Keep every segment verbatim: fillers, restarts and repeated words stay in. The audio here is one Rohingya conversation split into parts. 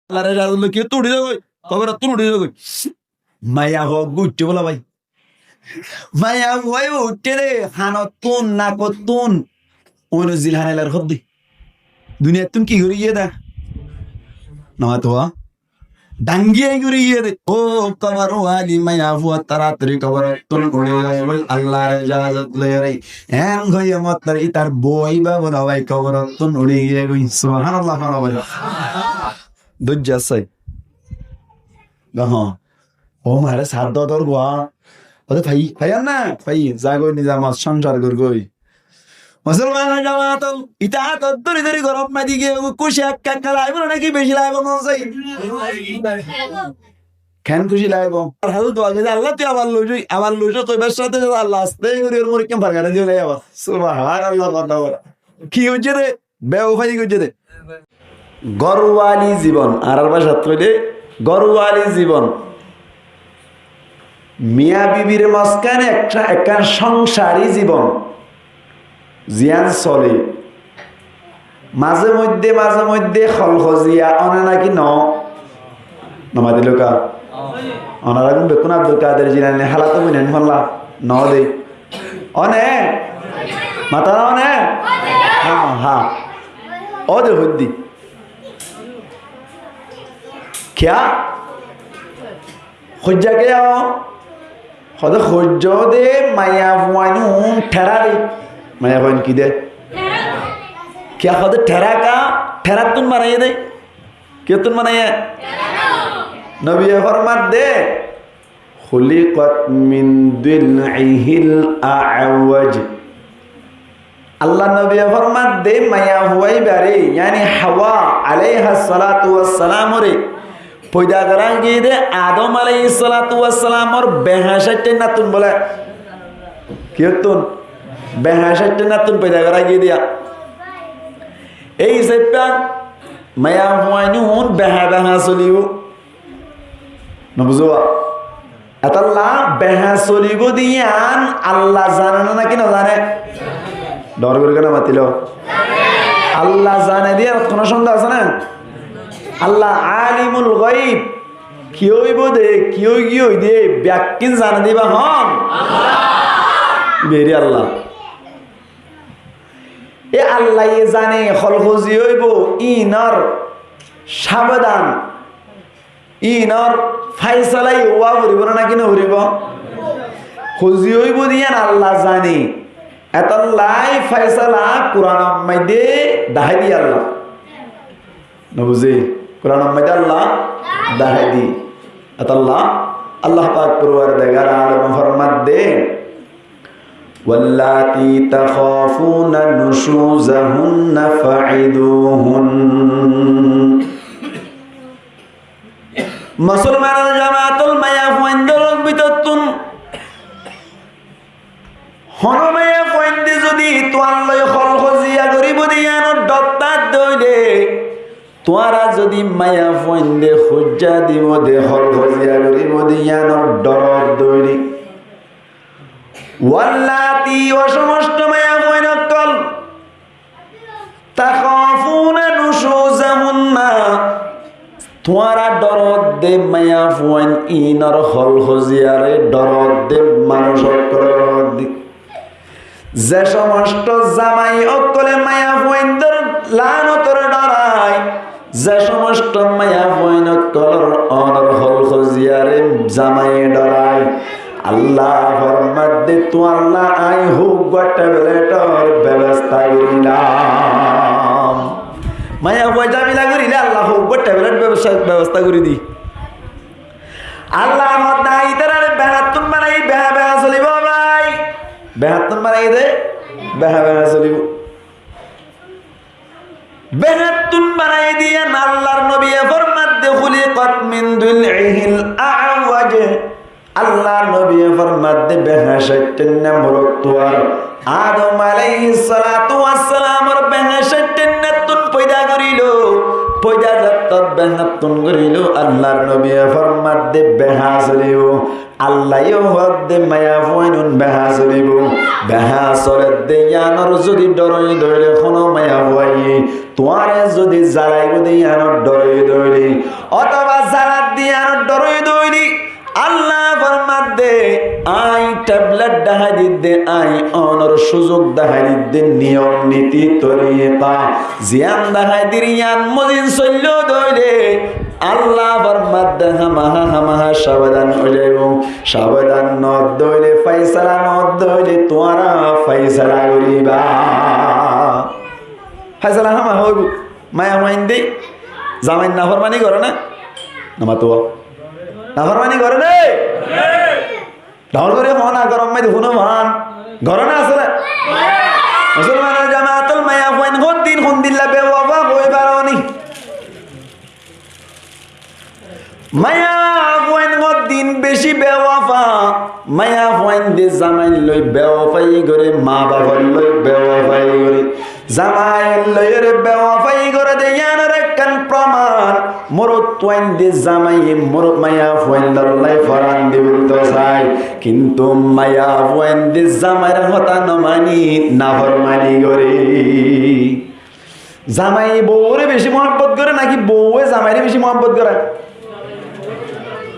Allar ejazot loi kiyóttun uçí zagói, koborottún uçí zagói. Maiyafua uggúa uiththé bóla bái. Maiyafua uiththé dé, hanottún, nakottún, oinor zil hanailare hoddé. Duniyattún ki gorí giyé dé? Nomatowa. Dangi ai gorí giyé dé. Ó koborwali maiyafua, toratori koborottún uçí zagói, Allar ejazot loi. Eén hoiyé mottor ítar bou ibá bóla bái koborottún uçí giyé goi. Subhanallah, subhanallah. Dóijja sai. Ó mare sár dodor gua. Óde fai, fai ar na? Fai, zagói nizamot sonsar gorgói. Musolmanor jamaat ol, ita átot dóri dóri gorom maidi giyé, kúci ekka ekka laibo né náki beci laibo mone sai? Keén kúci laibo? Ar hálu dua goijjé, Allah tui abar loi zoi, abar loi zoi, koibar sáte sáte Allah aste gorí or muríkkán fargara diyé lai abar. Subhanallah, Allah. Ki goijjé dé? Bewafai goijjé dé. Górwali zibon, añárar bácat hoilé górwali zibon. Miya bibir mozkane ekkán, ekkán songsari zibon. Ziyán sole. Maze moidde, maze moidde kolkoziya one náki no? Nomatilóka. Onora gún bekkún Abdul Kader Jilani hálate muinen holla no de. One? Matana one? Ha, ha. Óde hoiddi. Kiyá? Hoijja kiyá? Hóde hoijja de maiyafuain un thera de. Maiyafuain ki de? Kiyá hóde thera ka? Therattún banaiye de. Kiyottún banaiye? Nobiye format de, "Khuliqat min dil'ihil a'waj." Allar nobiye format de maiyafua ibare, yani Hawa alaihas salatu was salamore, foida gora giyé de Adom alaihis salatu was salamor behañ saittennattún bole. Kiyottún? Behañ saittennattún foida gora giyé de ya. Ei hísafe maiyafuain un behañ behañ solibo. Nobuzó? Etolla behañ solibo de yián Allah zane né náki no zane? Dor gorí kiyá no matilo? Allah zane de yián honó sonde asé né? Allah alimul ghaib. Ki óibo de, ki ói giyé de, bekkín zane de íba hon? Beri Allah. E Allaye zane, hol hozi óibo, inor sabodan, inor faisala yó ówa foribo né náki no foribo? Hozi óibo de yián Allah zane. Etolla faisala Kuranor maze dahái diye Allah. Nobuzí? Kuranor maze Allah dahái diye. Etolla Allah pak Porwardigar alome format de, "Wallati takhafuna nushuzahunna fa'iduhun." Musolmanor jamaat ol, maiyafuain dór bútottún honó maiyafuain de zodi tuáñr loi hol hoziya goríbo de yiánor dor táke de óile, tuáñra zodi maiyafuain de hoijja dibo de hol hoziya goríbo de yiánor dor de óile, wallati, o somosto maiyafuain ókkol, takhafuna nushuzahunna, tuáñra dor de maiyafuain inor hol hoziyare dor de, manúc ókkolore dor de. Ze somosto zamai ókkole maiyafuain dór lanotore dorai, ze somosto maiyafuain ókkolor onor hol hoziyare zamaiye dorai, Allah format de, tuáñlla añí hoggua tabletor bebosta gorílam. Maiyafua zamila goríle Allah hoggua tablet bebosta, bebosta gorí di. Allah hoddá itarare behañttún banai behañ behañ solibo bái. Behañttún banai de behañ behañ solibo. Behañttún banai diyan Allar nobiye format de, "Khuliqat min dil'ihil a'waj." Allar nobiye format de, behañ saittenna morottuar Adom alaihissalatu wassalamor behañ saittennattún foida gorilo. Foida zettót behañttún gorilo, Allar nobiye format de behañ solibo. Allaye hoódde maiyafuainun behasolibóu, behasoledde yíanor zodi dhoróido óile, honó maiyafuaye tuáñre zodi zalaibóu de yíanor dhoróido óile, otóba zaladde yíanor dhoróido óile, Allah formadde, añí theblet dahái didde, añí ónor cúzuk dahái didde, niyom niti torika, ziyán dahái dir yían mozin soillóu de óile, Allah formadde hámaha, hámaha sabadan ói zaibóu. Sabadan noódde óile, faisala noódde óile, tuáñra faisala goríba. Faisala hámaha óibou. Maiyafuainde zamair naformani goré né? Nomato. Naformani goré né? Dhoóñr gorí hoó na, gorom maide fúno fán. Goré né asóle? Musolmanor jamaat ol, maiyafuain hoddin hondilla bewafa hoi faróni? Maiyafuain hoddin beci bewafa. Maiyafuainde zamair loi bewafai goré, mabafor loi bewafai goré. Zamair loiyóre bewafai goré de yíanor ekkán proman. Morotfuainde zamaiye morot maiyafuaindolla foran dibolla sai, kintu maiyafuainde zamair hotá nomani, naformani goré. Zamaiye bouwóre beci muhábbot goré naki bouwe zamaire beci muhábbot goré?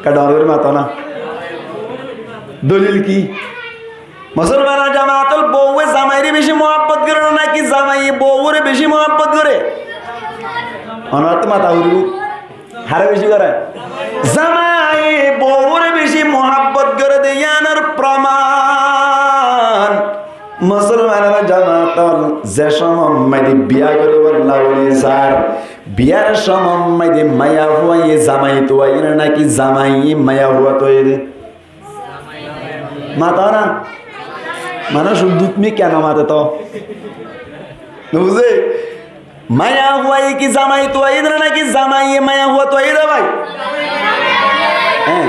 Ekka dhoóñr gorí mato na. Dolil ki? Musolmanor jamaat ol, bouwe zamaire beci muhábbot goré naki zamaiye bouwóre beci muhábbot goré? Onorattú mata foribo. Hare beci goré? Zamaiye bouwóre beci muhábbot goré de yíanor proman. Musolmanor jamaat ol, ze cómot maide biya goríbolla buli sar, biyar cómot maide maiyafuaye zamai tuaiyé né naki zamaiye maiyafua tuaiyé dé? Mato na. Manúic dut mikká nomate to. Nobuzé? Maiyafuaye ki zamai tuaiyé dé né naki zamaiye maiyafua tuaiyé dé bái? Hé.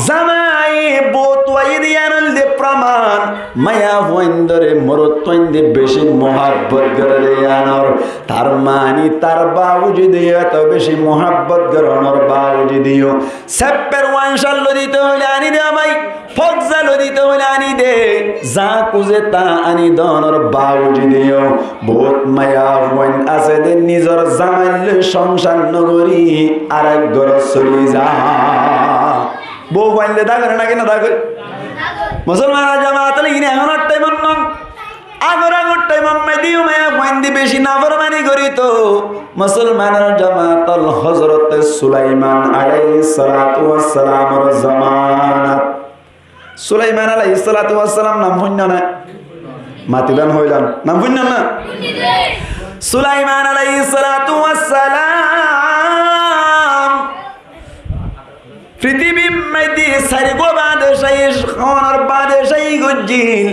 Zamaiye bou tuaiyé dé yían óilde proman. Maiyafuaindóre morotfuainde beci muhábbot goré dé yíanor. Tar mani tar bawujudeyó, eto beci muhábbot gorónor bawujudeyó, seffer wancár loi dito hoilé aní de bái, fokza loi dito hoilé aní de, za kúze ta aní donor bawujudeyó, bout maiyafuain asé de nizor zamair loi songsar nogorí arek górot soli za. Bou fuain loi dá goré naki no dá goré? Musolmanor jamaat ol, iín ehónor thaimot no. Agor agor thaimot maideyó maiyafuainde beci naformani gorító. Musolmanor jamaat ol, Hozrote Sulaiman alaihissalatu wassalamor zomanat. Sulaiman alaihissalatu wassalam nam fúinno né? Matiban hoilam. Nam fúinno né? Sulaiman alaihissalatu wassalam fitibir maide sairgua badecahi, honor badecahi goijjíl.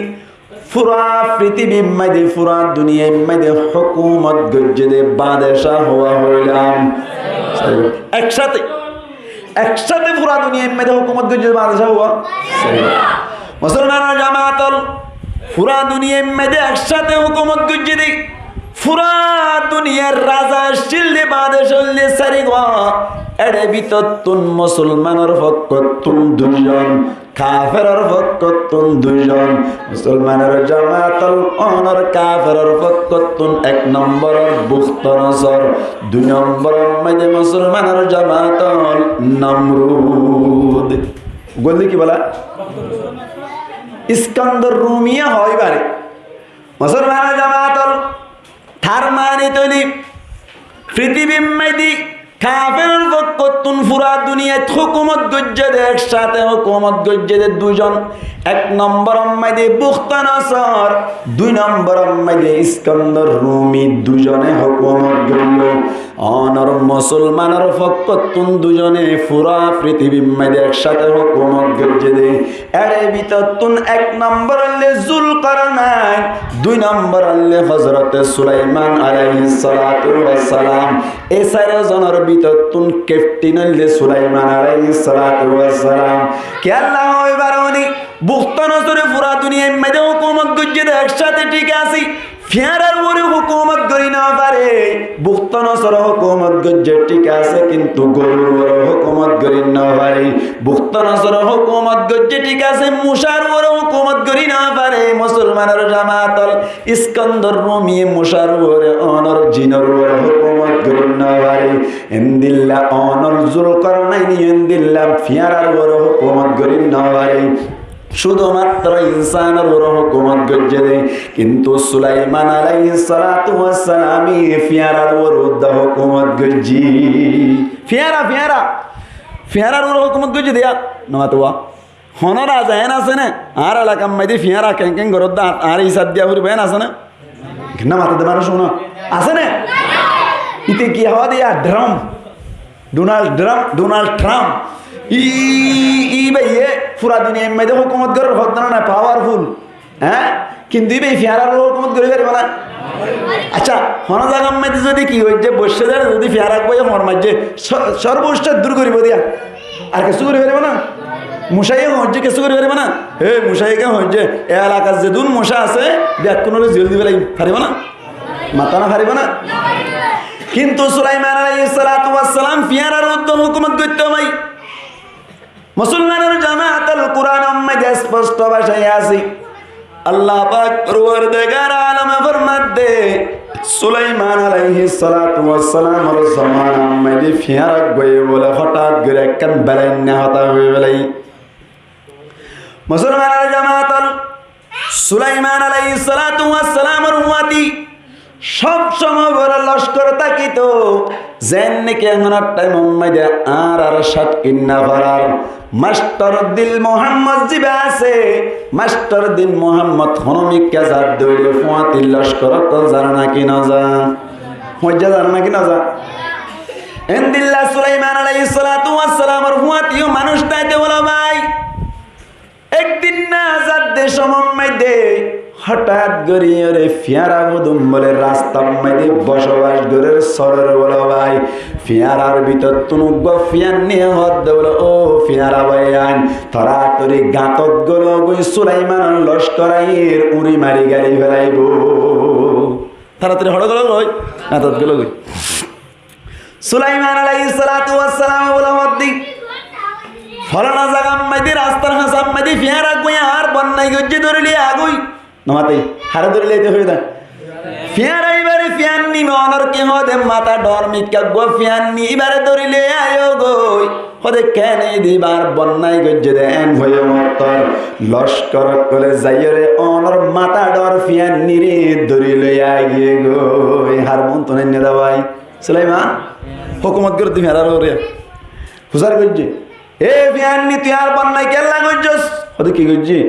Fura fitibir maide, fura duniyair maide hókumot goijjé de badeca hua hoilam? Eksáte, eksáte fura duniyair maide hókumot goijjé de badeca hua? Musolmanor jamaat ol, fura duniyair maide eksáte hókumot goijjé de, fura duniyair raza accíl de, badeca óilde sairgua, ére bútottún musolmanor fokkóttún duizon, kaferor fokkóttun duizon, musolmanor jamaat ol, onor kaferor fokkóttun ek nomboror Buktanosor, dui nomboror maide musolmanor jamaat ol Nomrud. Golle ki bola? Iskandor Rumiye hoi fare. Musolmanor jamaat ol, tar mani tóile, fitibir maide kaferor fokkóttun fura duniyait hókumot goijjé de, eksáte hókumot goijjé de duizon. Ek nomboror maide Buktanosor, dui nomboror maide Iskandor Rumi, duizone hókumot goijjé. Onor musolmanor fokkóttun duizone fura fitibir maide eksáte hókumot goijjé de. Ére bútottun ek nombor óilde Zulkarnain, dui nombor óilde Hozrote Sulaiman alaihissalatu wassalam. E sair zonor bútottun keftin óilde Sulaiman alaihissalatu wassalam. Kiyólla hoi faro ni? Buktanosore fura duniyair maide hókumot goijjé de eksáte, thík asé. Fiáñrar uore hókumot gorí no fare. Bukto Nosor hókumot goijjé, thík asé, kintu gorur uore hókumot gorí no fare. Bukto Nosor hókumot goijjé, thík asé, mucár uore hókumot gorí no fare. Musolmanor jamaat ol, Iskandor Rumiye mucár uore, onor jinor uore hókumot gorí no fare. Endilla onor Zulkarnaine endilla fiáñrar uore hókumot gorí no fare. Cúdu matro insánor uore hókumot goijjé dé, kintu Sulaiman alaihissalatu wassalame fiáñrar uore uddá hókumot goijjé. Fiáñra, fiáñra, fiáñrar uore hókumot goijjé dé, yá, no mató. Honó raza en asé né? Añár elakar maze fiáñra keén keén goródde, añáre hísab diya foribó, en asé né? Keén no mató dé, manúc cúno. Asé né? Íte ki hoó de yá, drum. Donald Trump, Donald Trump. Í, í, íbaye fura duniyar maze hókumot gorér, hoddúna powerful. Há? Kintu íbaye fiáñrar uore hókumot gorí faribó né? Accá, honó zagar maze zodi ki óiye, boiccé dé zodi fiáñra uggúaye hoor maijjé, só-, sórboccó dur goríbo diya. Ar kessú gorí faribó né? Mucáye hoóñijje, kessú gorí faribó né? Hé, mucáye ki hoóñijje? E elakar zedún mucá asé, bekkúnore ziyól di felaiyum. Faribó né? Matá no faribó né? Kintu Sulaiman alaihissalatu wassalam fiáñrar uddá hókumot goittó bái. Musolmanor jamaat ol, Kuranor maze sposto bácaye asé. Allah pak Forwardigare alome formadde, Sulaiman alaihissalatu wassalamor zomanar maze fiáñra uggúaye bóle hotát gorí ekkán belainna hotá hoi félaiye. Musolmanor jamaat ol, Sulaiman alaihissalatu wassalamor fúañti sob somot boro lockor tákito, zeén niki ehón thaimor maze añárar cát kinna farar mastor Dil Muhammod ziba asé, mastor Dil Muhammod honó mikká zat dóile fúañti lockor ókkol zane náki no zane? Fúañti zane náki no zane? Endilla Sulaiman alaihissalatu wassalamor fúañti yó manúc táite bóle bái. Ek din na zadde somot maze hotát gorí ore fiáñra hodún bóle rastar maze bosobas gorér, sorér bóle bái. Fiáñrar bútottún uggúa fiánniye hoódde bóle, "Ó fiáñra báiyain, toratori gañtot gólogói, Sulaimanor lockor aiyér, uñri mari gali felaibóu." Toratori hoçé gólogói? Gañtot gólogói. Sulaiman alaihissalatu wassalame bóle hoódde, "Folana zagar maze, rastar hañsar maze fiáñra uggúaye añár bonnai goijjé, dóri loi aigói." No mate, hare dóri loite hoiye dé? Fiáñra ibare fiánni, onor ki hoó de, matá dhoóñr mikká uggúa fiánni, ibare dóri loi aiyógoi. Hoó de, "Keén, íbar bonnai goijjé dé," en hoiyé mottor lockor ókkole zaiyóre onor matá dhoóñr fiánnire dóri loi aigiyói. Har muúntu nai né dé bái? Sulaiman hókumot gorédde fiáñrar uore. Fusár goijjé, "E fiánni, tui añár bonnai kiyólla goijjós?" Hoó de, "Ki goijjí?"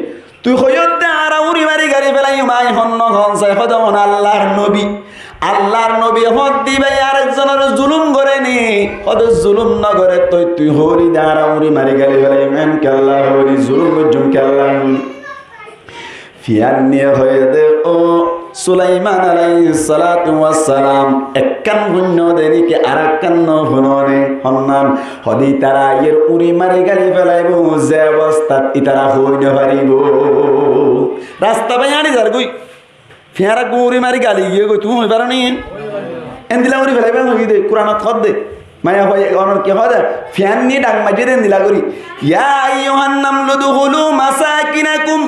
"Tui hoiyós de añára uñri mari gali felaiyum, añí hon no hon sai?" Hoó de, "Hon Allar nobi, Allar nobi hoódde íbaye arek zonore zulum goré né?" Hoó de, "Zulum no goré, toi tui hoóri de añára uñri mari gali felaiyum, en kiyólla hoóri, zulum goijjum kiyólla hoóri?" Fiánniye hoiyé dé, "Ó Sulaiman alaihissalatu wassalam, ekkán fúinno dé niki, arekkán no fúno né?" "Honnán?" "Hoó de, itará aiyér uñri mari gali felaibóu, ze obostát itará hoói no faribóu." Rasta bái añçi zargói, fiáñra uggúa uñri mari gali giyégói, tuñí hoi faro né? Endilla uñri felaibóu hoiyé dé, Kuranot hoó de. Mane hoi, onor ki hoó de? Fiánni dhak maijjé dé endilla gorí, "Ya ayyuhan namlu udkhulu masakinakum."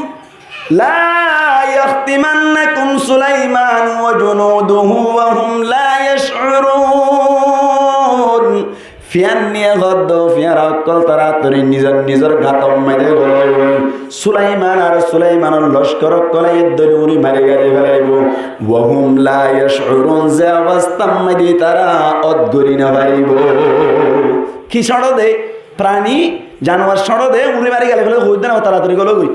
"لا يحطمنكم سليمان وجنوده وهم لا يشعرون." Fiánniye hoódde, "Fiáñra ókkol toratori nizor nizor gañtor maze gólogói. Sulaiman ar Sulaimanor lockor ókkole eddóri uñri mari gali felaibóu. وهم لا يشعرون, ze obostár maze itará ót gorí no faribóu." Ki cóñço de? Prani, januar cóñço de, uñri mari gali felaibóu, hoóidde no, toratori gólogói.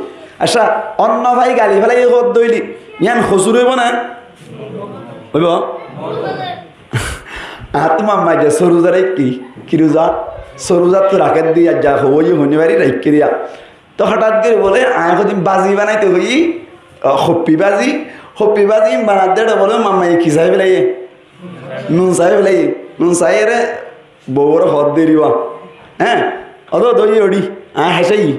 Accá, onno fai gali félaiye hoódde óile, yián kosúr óibo né? Óibo? Añáttu mamma aijja sóruza raikké, ki ruza? Sóruza tu rakédde, aijja hoóiye hoóinofári raikké diya. Toh hotát gorí bóle, aññí hodún bazi banaito hoiyí, o, hoppi bazi, hoppi bazi banaidde bóle, mammaye ki sai félaiye? Nun sai félaiye. Nun saiyóre bouwóre hoódde riwa. Hé? Óddo, óddo, yóri. Aññí háñcaiyi.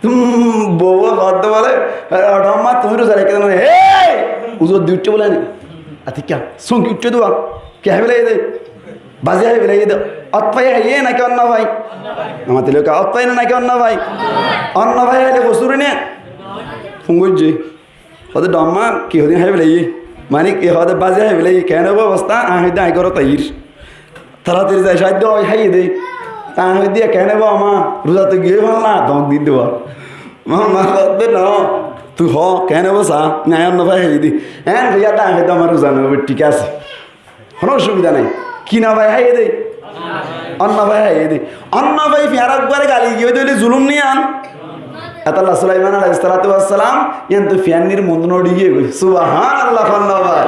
Tum, bouwóre hoódde bóle, "Ótho ammá, tuñí ruza raikká de né?" "Héi! Uzor di uiththé bóle né? Atikka, sóngi uiththé dé. Ki hái félaiye dé? Bazi hái félaiye dé. Ot fai háiye náki onnafai? Namatilóka, ot fai náki onnafai? Onnafai háile kosúr né? Fún goijjé. Hoóde, "Dhamma, ki hodin hái félaiye?" Mani ki hoóde, "Bazi hái félaiye, keén óibo obosta?" Añí hoóde, "Añí górot aiyír." Taratari zai saidde ói háiye dé. Añí hoóde, "Keén óibo amá? Ruza to giyói fán na," dóñk di dé. Mamá hoóde, "No, tui hoó, keén óibo sa, añí onnafai háiye dé." Eén hoiyé dé añí hoóde, "Amár ruza no óibo, thík asé." Honó osubida nái. Ki no fai háiye dé? Onnafai háiye dé. Onnafai fiáñra uggwáre gali giyé dé óile zulum niyan? Etolla Sulaiman alaihissalatu wassalam, yián to fiáñnir mont no uçí giyé goi. Subhanallah, onnafai.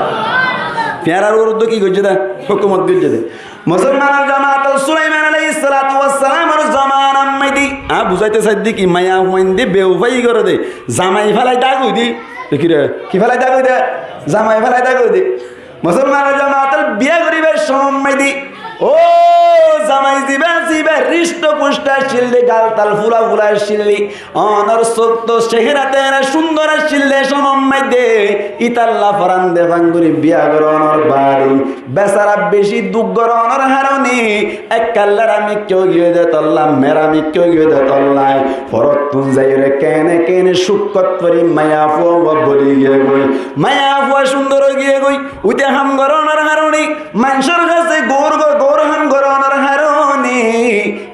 Fiáñrar uore to ki goijjé dé? Hókumot goijjé dé. Musolmanor jamaat, Sulaiman alaihissalatu wassalamor zomanar maze, añí buzáito saidde ki, maiyafuain de bewafai goré dé, zamai félai dák ói dé. Dekí re, ki félai dák ói dé? Zamai félai dák ói dé. Musolmanor jamaat, biya goríbar somot maze, ó zamai zibá, zibá hristo-pusto accíl dé, gal-tal fula-fula accíl dé, onor sók to sehéra tera cúndor accíl dé somot maze, ítalla foran de fán gorí biya gorónor baade, besara beci duk gorónor haróne, ekkán leramikká ói giyé dé tolla, meramikká ói giyé dé tolla, forottún zaiyóre keéne keéne cúkkot fori maiyafua uwá boli giyé goi. Maiyafua cúndor ói giyé goi. Uite ham gorónor haróne, maincór hásé gour gour ham gorónor haróne,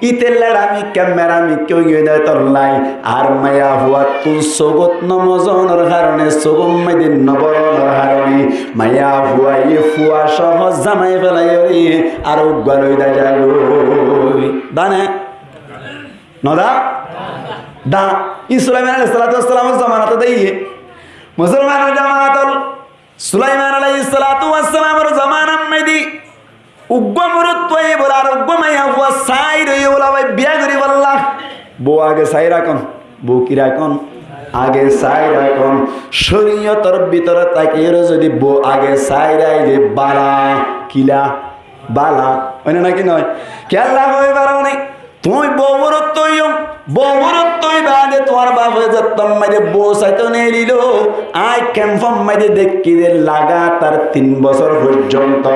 íte leramikká meramikká ói giyé dé tolla. Ar maiyafuattún sógot no mozonor haróne, sógot maze no borónor haróne, maiyafuaye fua sohó zamai félaiyoré ar uggwá loi dá zagói. Dá né? No dá? Dá. Ín Sulaiman alaihissalatu wassalamor zomanat dé iye. Musolmanor jamaat ol, Sulaiman alaihissalatu wassalamor zomanar maze uggwá morotfuaye bóle ar uggwá maiyafua sair óiye bóle bái biya gorí félaiye. Bou age sair rakón, bou ki rakón? Age sair rakón. Córiyotor bútore tákiyóre zodi bou age sair aile bála, kila, bála. Ói né náki noó? Kiyólla hoói faróne? Tuñí bou morotfua óiyo, bou morotfua ói baade tuáñr bafe zettót maze bou saito neelilo, añí kemfor maze dekkí dé lagatar tin bosór foijjonto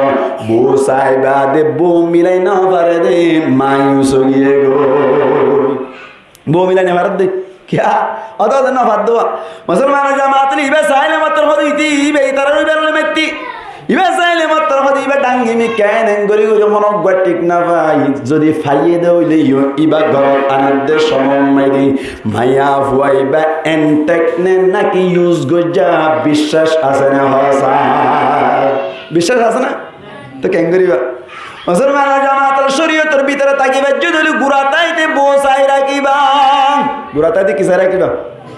bou sai baade bou milai no fare dé, maiyus ói giyé goi. Bou milai no fare dé. Kiyá? Óto óto no fare dé. Musolmanor jamaat ol, ibá saile mottor hoóde ite, ibá itarár ibár loi maitte. Ibá saile mottor hoóde ibá dhangi mikká en en gorí gorí hono uggwá thík no fai. Zodi faiyé dé óile yó ibá górot aner dé somot maze maiyafua ibá intact né náki use goijjé biccác asé né hoó sai? Biccác asé né? Te keén goríba? Musolmanor jamaat ol, córiyotor bútore tákiba, zodi óile gura táite bou sai rakiba. Gura táite ki sai rakiba?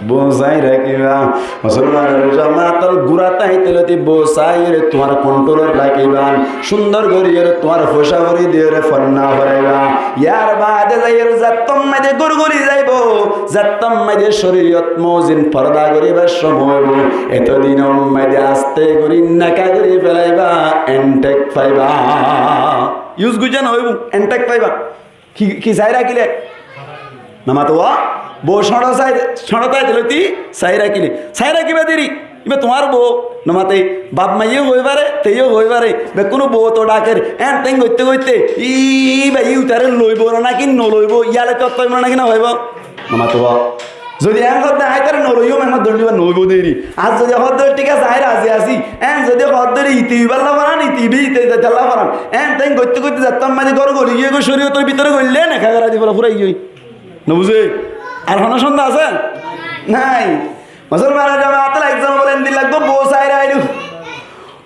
Bou sai rakiba. Musolmanor jamaat ol, gura táite lóti bou saiyóre tuáñr kontrolot rakiba. Cúndor goríyore tuáñr foicá fori diyóre fonná foraiba. Yar baade zaiyóre zettót maze gór goli zaibo, zettót maze córiyot mozin forda goríbar somot óibo, etodinor maze aste gorí neka gorí félaiba, intact faiba. Use goijjá no óibo, intact faiba. Ki, ki sai rakíle? No mato, bou cóñço sai, cóñço táite lóti sai rakíle. Sai rakíba deri. Ibá tuáñr bou, no mate, baf maiye yó ói fare, te yó ói fare, bekkúne bou to dhaker, en ten goitte goitte, ibá itaré loibo na náki no loibo, yale to toi mane náki no hoibo? No mate. Zodi en hoó de añí taré no loiyum, en hoó de ibá no óibo deri. Ar zodi hoó de thík asé, añí razi así, en zodi hoó de ite ibá lla faran, ite ibá ite ite lla faran, en ten goitte goitte zettót maze gór goli giyé goi, córiyotor bútore goille neka gorá di félaibo, furai giyé. No buzó? Ar hono sonde asé? Nai. Musolmanor jamaat ol, ek zone bóle endilla bou sai rakibo.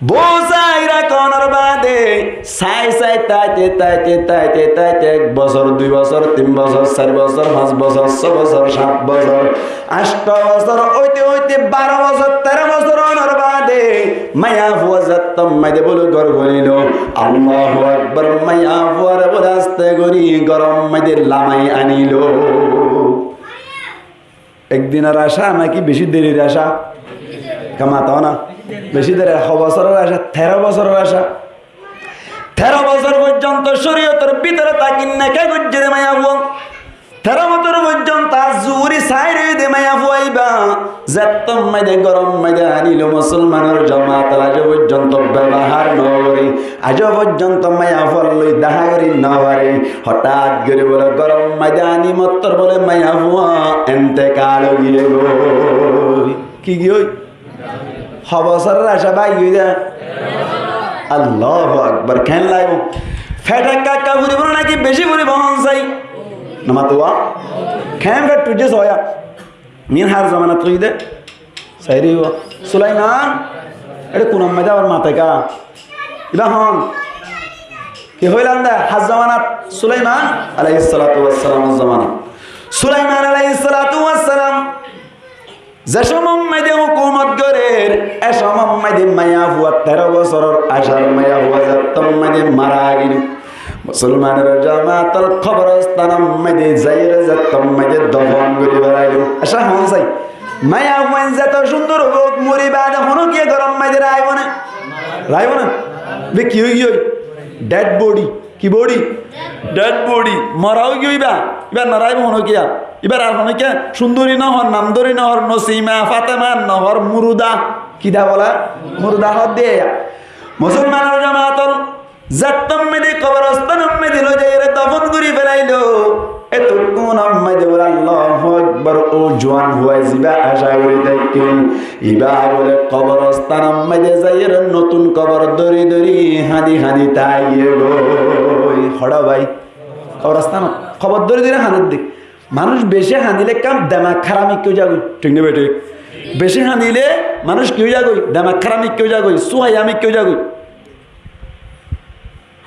Bou sai rakonor baade, sai sai táite, táite, táite, táite, ek bosór, dui bosór, tin bosór, sair bosór, fañs bosór, só bosór, sát bosór, ancto bosór, óite óite baró bosór, teró bosór ónor baade, maiyafua zettót maze bóle gór golilo, Allahu Akbar, maiyafuare bóle aste gorí górot maze lamai anilo. Ek dinor acá náki beci derir acá? Kiyá mato na? Beci derir, ho bosóror acá? Teró bosóror acá. Teró bosór foijjonto córiyotor bútore táki neka goijjé de maiyafua. Teró bosór foijjonto ar zuri sai roiyé de maiyafua ibá. Zettót maze gorór maze anílo, musolmanor jamaat, aijjó foijjonto bebohár no gorí, aijjó foijjonto maiyafuar loi dehá gorí no fari. Hotát gorí bóle gorór maze aní mottor bóle maiyafua entekal ói giyói. Ki giyói? Ho bosóror acá bái giyói de? Allahu Akbar. Keén laibo? Feth ekka ekka furibo né náki beci furibo, hon sai? No mato ba? Keén feth uijjé soiya? Min hár zomanat hoiyé de? Sairé ba. Sulaiman, ére kunor maze abar mate ka? Iba hon? Ki hoilam de? Hár zomanat? Sulaiman aláihis salatu wassalamor zomanat. Sulaiman aláihis salatu wassalam ze cómot maze hókumot gorér, e cómot maze maiyafua teró bosóror acar maiyafua zettót maze mara giyói. Musolmanor jamaat ol, koborostanot maze zaiyóre zettót maze dofon gorí felailó. Acá hon sai, maiyafuain zeto cúndor ók, mori baade honókiye gorór maze raibo né? Raibo né? Be ki ói giyói? Dead body. Ki body? Dead body. Mora ói giyói iba. Iba no raibo honókiya. Ibar ar honókiya cúndori no hoór, namdori no hoór, Nosima, Fatema no hoór, muruda. Ki da bola? Muruda hoór de ya. Musolmanor jamaat ol, zettót maze koborostanot maze loi zaiyóre dofon gorí felailó. Etókkun maze bóle Allahu Akbar, ó juan fua ziba acá gorí táikko, iba bóle koborostanot maze zaiyóre notun kobor dóri dóri hañdi hañdi táiye goi. Hoçé bái? Koborostanot kobor dóri dóri hañdidde. Manúic beci hañdile ekkán demak háram ikká ói zagói. Thík né bethík? Beci hañdile manúic ki ói zagói? Demak háram ikká ói zagói, súhaiya ikká ói zagói.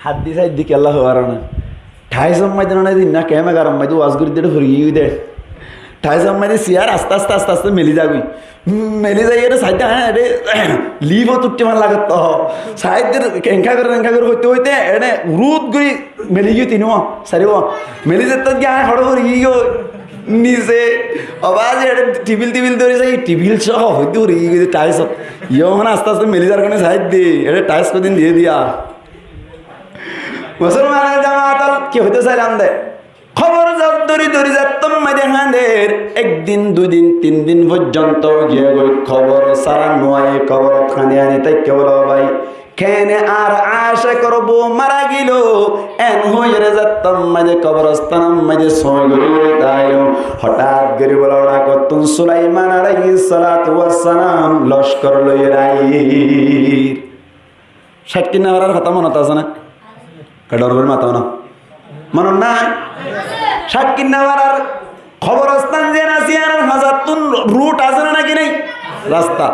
Háddis háidde ki Allah hoibar na. Thaisor maze no nai din na, kemp egaror maze waz gorí de, fori giyói de. Thaisor maze siyar aste aste aste aste meli zagói. Meli zaiyóre saidde, há, ére lif ot uththé fán lage to. Saidde enka gorí, enka gorí hoite hoite ére rut gorí meli giyói tinuwa, sariwa. Meli zette giyé añí hoçé fori giyói nise. Oba azi ére tibil tibil dóri sai, tibil só hoite fori giyói thais ot. Iyó hon aste aste meli zar kone saidde, ére thais hodin diyé diya. Musolmanor jamaat ol, ki hoito sailam de? Kobor zat dóri dóri zettót maze hañder, ek din, dui din, tin din foijjonto giyé goi kobor sára no aiyé, koborot hañdi hañdi táikke bóle, ó bái, kene añár acekor bou mara giyói, en hoiyóre zettót maze koborostanot maze sói gorí gorí táiyo. Hotát gorí bóle, óra kottún? Sulaiman aláihis salatu wassalam lockor loiyóre aiyér. Cakkinnafarar hotá monot asé né? Ke dhor gorí mató na? Monot nai? Cakkinnafarar koborostan ze asé, yíanor hañzattún rut asé né náki nai? Rasta.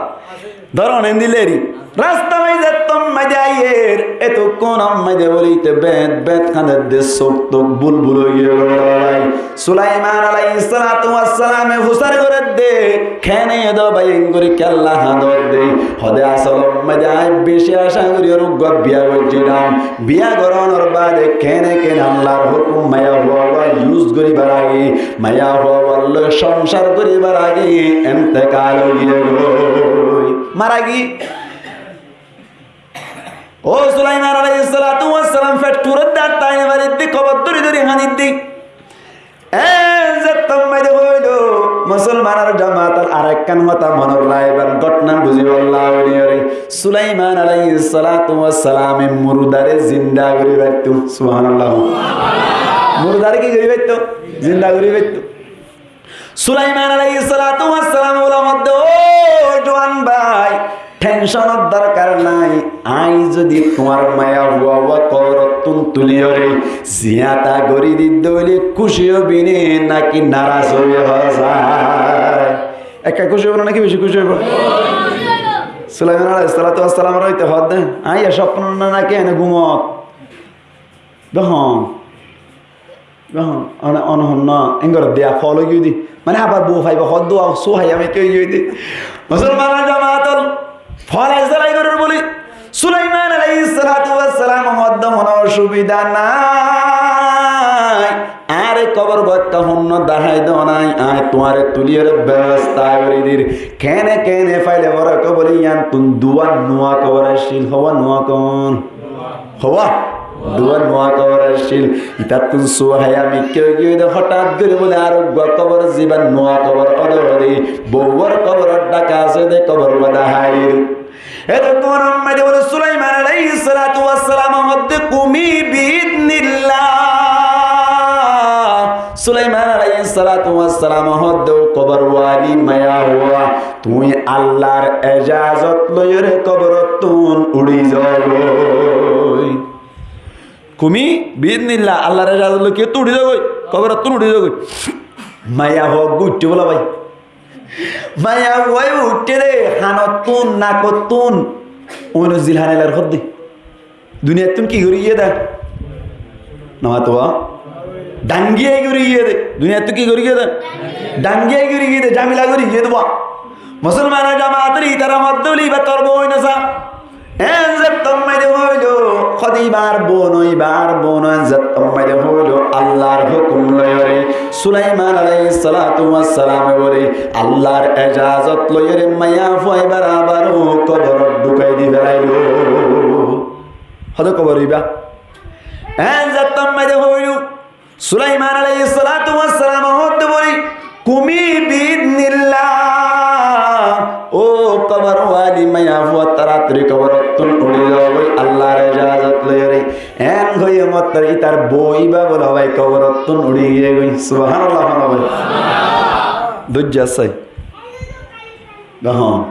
Dóro, endi leri. Rasta maze zettót maze aiyér, etókkun maze bóle ite bet bet hañdedde, suk tuk bul bul ói giyé goi bái. Sulaiman aláihis salatu wassalame fusár gorédde, kene edo bái engorí kiyólla hañdódde? Hóde, asolot maze añí beci acá gorí ar uggwá biya goijjílam. Biya gorónor baade kene kene Allar hókum maiyafua uggwá yus goríbar age, maiyafua uggwá loi songsar goríbar age entekal ói giyé goi. Mara giyé. Ó Sulaiman aláihis salatu wassalam feth fúredde, ar tái no faredde, kobor dóri dóri hañdidde. E zettót maze hoilo, musolmanor jamaat ol, arekkán hotá monot raiban, gótna buzibálla uníyore. Sulaiman aláihis salatu wassalame murdare zinda gorí faitto. Subhanallah. Murdare ki gorí faitto? Zinda gorí faitto. Sulaiman aláihis salatu wassalam bóle, hódde, ó juan bái, thenconor dorkar nai. Añí zodi tuáñr maiyafua uggwá koborottún tuliyóre ziyata gorí didde óile kúci óibi né náki naraz óibi, hoó sai? Ekka kúci óibo né náki beci kúci óibo? Sulaiman aláihis salatu wassalamre ite hódde, añí e cópnot né náki ene gúmot? Dehón. Dehón, one, one hon na, engor deya fol ói giyói de. Mane abar bou faibo hoddúa, sóhaiya mikká ói giyói de. Musolmanor jamaat ol, folai solai gorór bóli. Sulaiman aláihis salatu wassalam hódde, hono osubida nai. Añáre kobor uggwá ekka honno dahái do nai, añí tuáñre tuliyóre bebosta gorí dir. Kene kene faile boro ko bóli, yíanttún duwa nuwa kobor accíl, howa nuwa kon? Howa. Duwa nuwa kobor accíl. Ítattún só háiya mikká ói giyé de, hotát gorí bóle ar uggwá kobor, zibá nuwa kobor óde óde, bouwor kobor dháka asé de, kobor uggwá dahá aiyér. Etókkon or maze bóle Sulaiman aláihis salátu was salam hoódde, "Kumi bi iznillah." Sulaiman aláihis salátu was salam hoódde, "Ó kobor wali maiyafua, tuñí Allar ejazot loiyóre koborottún uçí zagói." "Kumi bi iznillah", Allar ejazot loi ki uçí zagói, koborottún uçí zagói. Maiyafua uggwá uiththé bóla bái. Maiyafua uiththé de, hanottún, nakottún, óino zil hane lar hoódde. Duniyattún ki gorí giyé de? Nomato. Dhangi ai gorí giyé de. Duniyattún ki gorí giyé de? Dhangi ai gorí giyé de, zamela gorí giyé de ba. Musolmanor jamaat ore, ítara hoódde bóle, "Ibá tor bou ói no sa." Eén zettót maze hoóilo, hoódde ibár bou no, ibár bou no, eén zettót maze hoóilo, Allar hókum loiyóre, Sulaiman aláihis salátu was salame bóle, Allar ejazot loiyóre maiyafua ibáre abar ó koborot dhúkai di félailo. Hoódde kobor ibá. Eén zettót maze hoóilo, Sulaiman aláihis salátu was salam hoódde bóle, "Kumi bi iznillah." Ó kobor wali maiyafua, toratori koborottún uçí zagói Allar ejazot loiyóre. Eén hoiyé mottor ítar bou ibá bóle bái koborottún uçí giyé goi. Subhanallah, subhanallah. Dóijja sai. Gahón.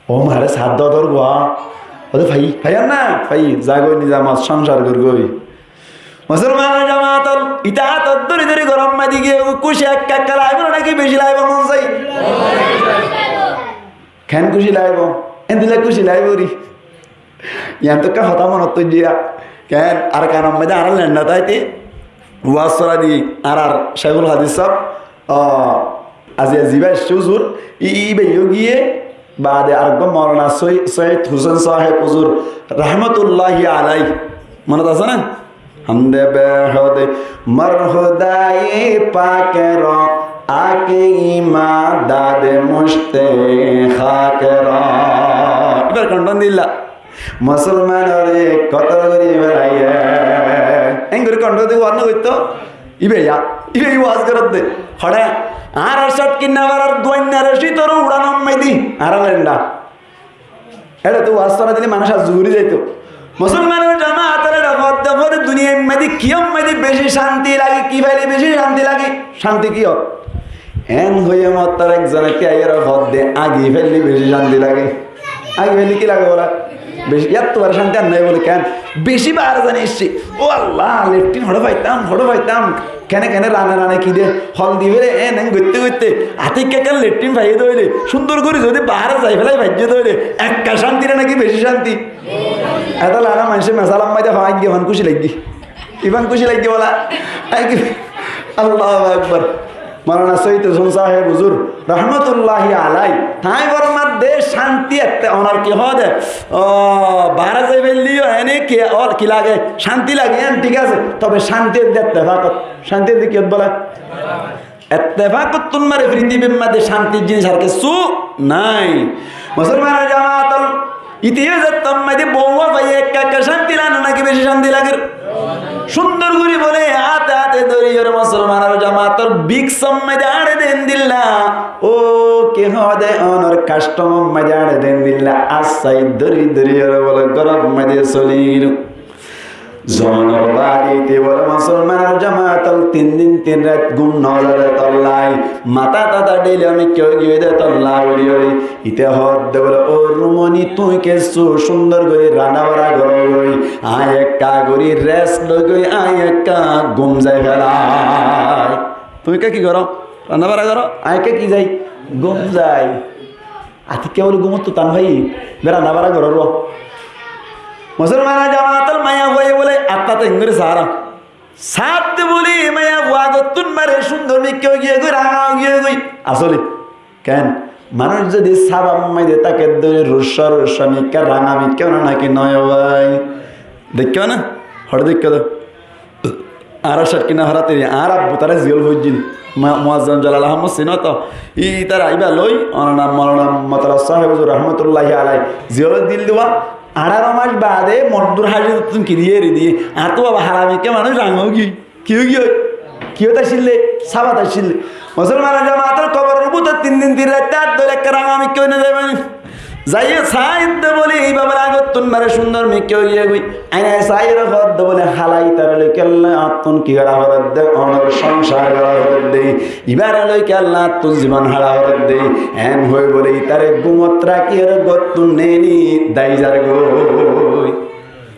Ó mare sádda dór gua. Óde fai, fai ar na? Fai, zagói nizamot songsar gorgói. Musolmanor jamaat ol, ita átot dóri dóri gorór maze giyé goi, kúci ekka ekka laibo naki beci laibo mon sai? Ken kúci laibo? Endilla kúci laibo ri. Yián to ekka hotá monot óiye. Ken Arkanor maze añára lenda táite, waz gorá di añárar Cekul Hadis sáb, ah, aziya zibá aiccé huzur, í, íbayó giyé, baade areggwá Maulana Soi-, Soid Husen sáheb huzur rahmatulláhi alaih. Monot asé né? Hamde behud mor Hudai pakero, ake imdade mushte khakero. Íbar konthó endilla. Musolmanore kotol gorí félaiye. Engorí konthó di waz no goitto. Íba ya, íba waz goródde. Hoçé, añárar Cotkinna farar duainnare cítor uçánor maze, añára lenda. Eçé to waz gorá dile manúic ar zuri zaito. Musolmanor jamaat ore hoódde, hoódde duniyair maze kiyór maze beci cánti lage, ki faile beci cánti lage? Cánti kiyór? Eén hoiyé mottor ekzone ki aiyóre hoódde, agi faile beci cánti lage. Agi faile ki lage bóla? Beci, yáttu baro cánti ar nai bóle ken? Beci baáre zani aiccé. Ó Allah, letrin hoçé faitam, hoçé faitam. Kene kene rane rane ki de, hol di fele, en en goitte goitte, ati ekka ekka letrin faiyé de óile, cúndor gorí zodi baáre zai félai faijjé de óile, ekka cánti na naki beci cánti? Etolla añára maincé mesalar maze hoó, aijja hon kúci laiggé. Iban kúci laiggé bóla. Allahu Akbar. Maulana Soid Husen sáheb huzur rahmatulláhi alaih, tañí formar de cánti ette, onor ki hoó de, ó, baáre zai failleyó ene ki, ó, ki lage? Cánti lage, en thík asé. Tobe cánti óilde ettefakot. Cánti óilde kiyót bóla? Ettefakot. Tuáñra fitibir maze cántir jinis ar kessú nai. Musolmanor jamaat ol, ite yó zettót maze bouwa faiye ekka ekka cánti lage na naki beci cánti lager? Cúndor gorí bóle, áte áte dóri yóre musolmanor jamaat ol, biksor maze añçe de endilla. Ó, ki hoó de, onor kastomor maze añçe de endilla. Assái dóri dóri yóre bóle, góror maze soli gelo. Zonor baade ite bóle musolmanor jamaat ol tin din tin rait gúm no zar de tolla, matá tatá dheile onek ki ói giyé de tolla uçí ói. Ite hoódde bóle, ó rumoni, tuñí kessú cúndor gorí randabara goró goi, añí ekka gorí rest loi goi, añí ekka gúm zai félai. Tuñí ekka ki goró? Randabara goró, añí ekka ki zai? Gúm zai. Atikka bóle gúmottu tan fai, be randabara goró ro. Musolmanor jamaat ol, maiyafuaye bóle attáte engori saára. Saátte bóle maiyafua agottún bare cúndor mikká ói giyé goi, rañga ói giyé goi. Asóle ken? Manúic zodi sábar maze táke de óile ruccá ruccá mikká, rañga mikká, ó no naki? Noó bái? Deikkó na? Hoçé deikkó de? Añára Cotkinna farat eri, añár abbu tará ziyól foijjíl. Mu-, Muazzam Jalal Ahmod sinó to? Í, ítara íba loi, onor nam Maulana Motolab sáheb huzur rahmatulláhi alaih. Ziyól dil duwa, Añçáro mac baade moddur háñcor ottún kiliya eri diye. Añáttu baba háramikká manúic ranga ói giyói. Ki ói giyói? Kiyót accíl de? Sábat accíl de. Musolmanor jamaat ol, koboror bútore tin din tin rait át dóile ekká ranga mikká ói no zaibo ni? Zaiyóre saáidde bóle, íba bóle agottún baré cúndor mikká ói giyói. Aine saáiyore hoódde bóle, hála ítare loi kiyólla añáttun ki gorá foredde, onor sónsar gorá foredde, íbare loi kiyólla añáttun zibon hára foredde. Eén hoói bóle ítare gúmot rakíyore góttun neeli dai zargói.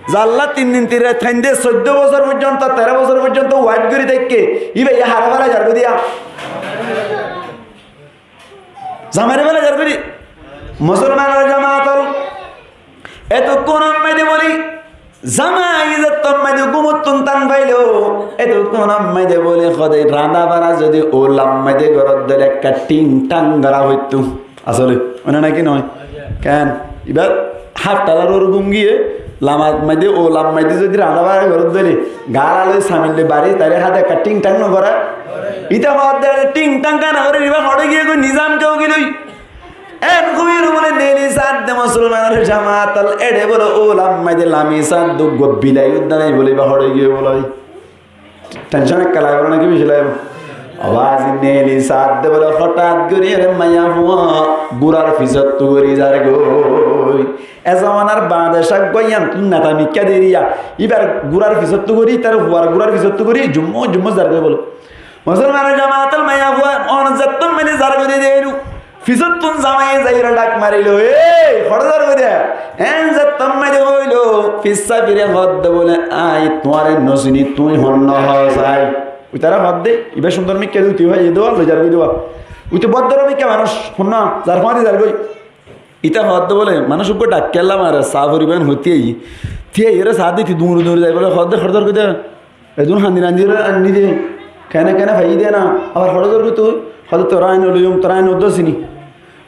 Zalla tin din tin rait táinde soiddó bosór foijjonto, teró bosór foijjonto wait gorí táikke, íba yá haré félai zargói diya. Zamai re félai zargói de. Musolmanor jamaat ol, etukkún ammáide bóli zamai zettómmáide gúmottún tan failo, etukkún ammáide bóli hodé rañda fara zodi óu lammáide gorot dóile ekká thing thang gorá foittó. Asóle, óine náki noó? Keén? Ibá háftalar uore gúm giyé, lamar maze, óu lamar maze zodi rañda fara gorot dóile, gaala loi samil loi bari, taile hádde ekká thing thang no goré. Íte hoódde thing thang keén no goré, ibá hoçé giyé goi nizam keén gilói. Eén hoiyóre bóle neeli saádde musolmanor jamaat ol, eçé bóle óu lamar maze lami saádde uggúa bilai udda nai bóle ibá hoçé giyé bóle. Tension ekká laibo náki beci laibo? Awazi neeli saádde bóle hotát gorí ere maiyafua gúrar fisóttu gorí zargói. E zomanar baade cák gua yián tún neta mikká deriya. Íbar gúrar fisóttu gorí, ítar fuar gúrar fisóttu gorí, jummo jummo zargói bóle. Musolmanor jamaat ol, maiyafua on zettómmáide zargói de deilu, fisóttun zamaiye zaiyóre dhak marilo, "Ei, hoçé zargói de?" Eén zettómmáide hoilo, fissá firi hoódde bóle, "Añí tuáñre no siní, tuñí honnúa hoó sai." Uitará hoódde, ibá cúndor mikká de, uitará hoódde, loi zargói de. Uitará boddor mikká manúic, honnúa, zar fúañti zargói. Íte hoódde bóle, manúic uggúa dhak kiyólla mare, saá foribán hoó, tiyai. Tiyai ere saá de, íte duñri duñri zai bóle, hoódde, "Hoçé zargói de?" Edún hañdi hañdi ore anní de, kene kene faiyí de na, abar hoçé zargói tui? Hoódde, "Torá añí no loiyum, torá añí no dósini."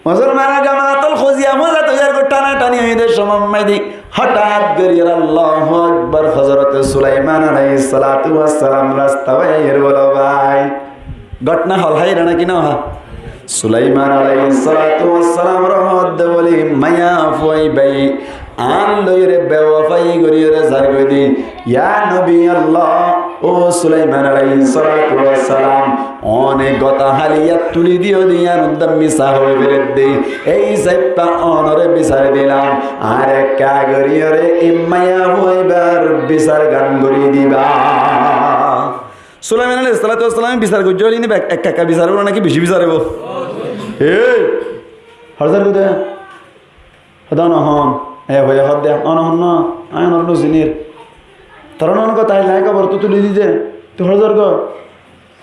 Musolmanor jamaat ol, hoziya fúañti zargói, thana thani óiye de cómot maze hotát gorí ere Allahu Akbar, Hozorote Sulaiman alaihissalatu wassalam rasta faiyóre bóle, "Bái, góthna hol háiye náki no há?" Sulaiman alaihissalatu wassalam ore hoódde bóle, "Maiyafua ibá añár loiyóre bewafai goríyore zargói de." "Ya Nobi Allah, ó Sulaiman alaihissalatu wassalam, one gotahali yían tuli diyó de yían udda misá hoói feredde. Ei sáippa onore bisar dilam, añáre ekká goríyore e maiyafua ibár bisar gán gorí diba." Sulaiman alaihissalatu wassalame bisar goijjé bóle, ine bek-, ekka ekka bisar óibo náki beci bisar óibo? Ei, hoçé zargói de? Hoódde, "Ono hon." E hoódde, "Ono hon no, añí onore no sinir." "Torá no hon gotahali añí koborottu tuli diyí de, tui hoçé zargói?"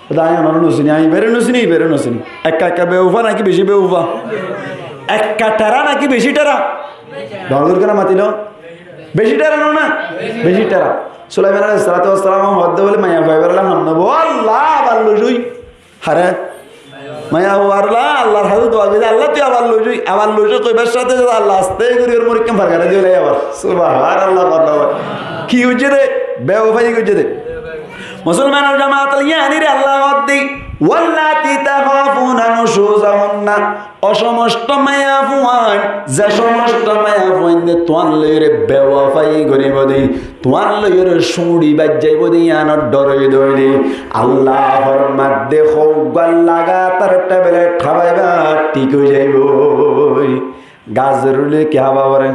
Hoódde, "Añí onore no sini, añí ibáre no sini, ibáre no sini." Ekka ekka bewafá náki beci bewafá? Ekka thera náki beci thera? Dóñr gorí kiyá matiló? Beci thera no na? Beci thera. Sulaiman alaihissalatu wassalam hoódde bóle, "Maiyafua ibár lla hon no, Allah abar loizói." Hare? Maiyafuar lla Allar hañsé dua goijjé, "Allah, tui abar loizói, abar loizói," hoibar sáte sáte Allah aste gorí ore murik kán fargarai diyé abar. Subhanallah, Allah. Ki goijjé de? Bewafai goijjé de. Musolmanor jamaat ol, yíanore Allah hoódde, "Wallati takhafuna nushuzahunna." Ó somosto maiyafuain, ze somosto maiyafuain de tuáñr loiyóre bewafai goríbo de, tuáñr loiyóre suñçi baijjaibo de, yíanor dhoroi dóile, Allah formar de, hoggwá lagatar teblet hábaiba, thík ói zaiboi. Gazor uli ki hába fore?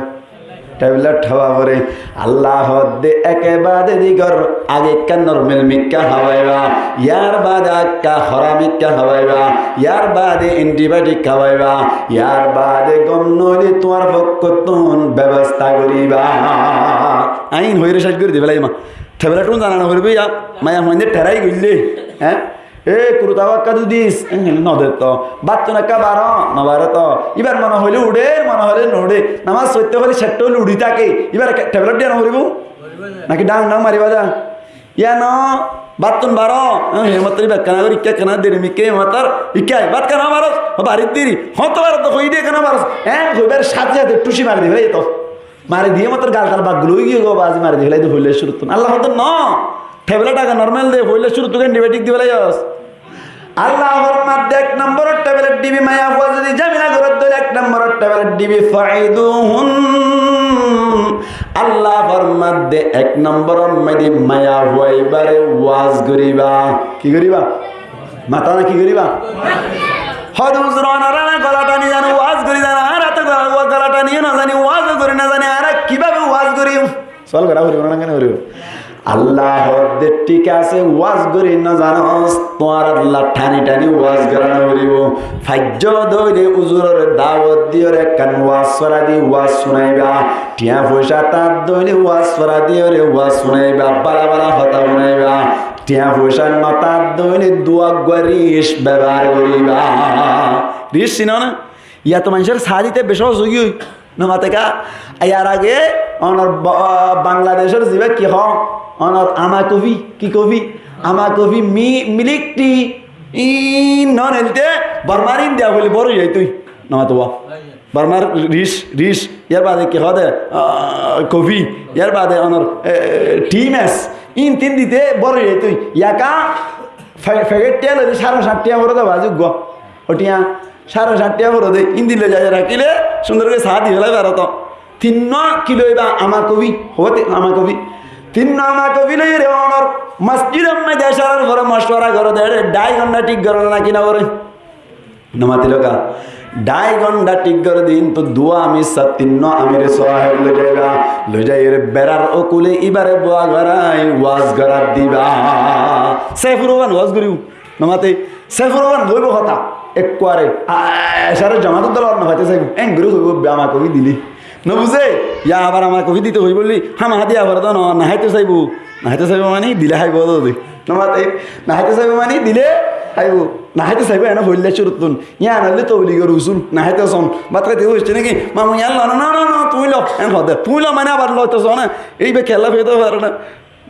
Teblet hába fore. Allah hoódde eke baade digor, age ekka normal mikká hábaiba, yar baade ekka hora mikká hábaiba, yar baade antibayotik hábaiba, yar baade gom noóile tuáñr fokkottún bebosta goríba. Añí hoiyóre céc gorí di felaiyum. Teblet tún zana no foribo ya, maiyafuainde therai goille, hé? E, kuruta ekka dudis, e, no de to. Báttun ekka baro, no bare to. Ibar mone hoile uçe, mone hoile no uçe. Namaz foitto hoile cetto hoile uçi táke. Ibar ekka teblet diya no foribo? Naki dhang dhang mariba de? Yían no, báttun baro, e, e mattor iba ekkana gori, ikka ekkana deri mikka, e mattor ikka, bát ekkana baros, o barit deri, hoto baros to hoi de ekkana baros. E, hoibar sáte sáte thuci mari diba, e to. Mari diye mattor gal tal bak gula ói giyé goi, bazi mari di felai de foila cúruttun. Allah hoódde no, teblet age normal de, foila cúruttun antibayotik di felai os. Allah formar de ek nombor teblet dibi, maiyafua zodi zamela gorer dóile ek nombor teblet dibi, fa'iduhunna. Allah formadde ek nombor ot maiyafua ibáre waz goriba. Ki goriba? Mata na ki goriba? Hoó de huzur, onora na gola tani zano, waz gori zano, añára to gola, gola tani no zani, waz gori no zani, añára kibabe waz gori? Sual gora foribo na, kene foribo? Allah hoó de thík asé, waz gori no zano, tuáñra tani tani waz gora no foribo. Faijjo de óile huzurore dawot diyore ekkán waz fora di waz funaiba. Tiañ foicá tát de óile waz fora diyore waz funaiba, bála bála hotá funaiba. Tiañ foicá no tát de óile duwa gua ric bebohar goriba. Ric sino na? Yá to maincór saá dite beci hoóz óigiyoi. No mate ká? Yar age onor Ba-, Bangladecor zibá ki hoó? Onor ama kofi, ki kofi? Ama kofi, mi-, milk tea. Iín no neilté Bormar India hoile boro ói zaitoi. No mate wá. Bormar ric, ric. Yar bade ki hoó de, ah, kofi. Yar bade onor, eh, tea mix. Iín tin dite boro ói zaitoi. Yaka fe-, fegét tiañ loi sáre sañt tiañ fore de bazi gua. Ó tiañ sáre sañt tiañ fore de. Ín di loi zai rakíle cúndor gorí saá di félai faro to. Tinnúa ki loiba? Ama kofi. Hoó de ama kofi. Tinnúa ama kofi loiyóre onor mosjidor maze asarar fore mocuwara goró de, eçé dhai gonthá thík goró né naki no goré? No matiló ká? Dhai gonthá thík goré de, kintu duwa amir sá, tinnúa amir sáheb loi zaiba, loi zaiyóre berar ó kule ibáre boa gorai waz gorat diba. Sefurofan waz goribo. No mate, sefurofan hoibo hotá, ekkuare, a, a, asarar jomator dóla no faite saibo, en gori hoibo, be ama kofi dile. No buzé? Yá abar ama kofi dito hoibo buli, hámaha diya fore de no, no háito saibo. No háito saibo mani, dile háibo de. No mate, no háito saibo mani, dile háibo. No háito saibo, ene hoille cúruttun. Yián óile tobligor usul, no háito son. Bát háito hoiccé naki? Mamu yián lo na, no, no, no, tuñí lo. En hoó de, tuñí lo mani abar loito son na. Ei be kella feito fare na.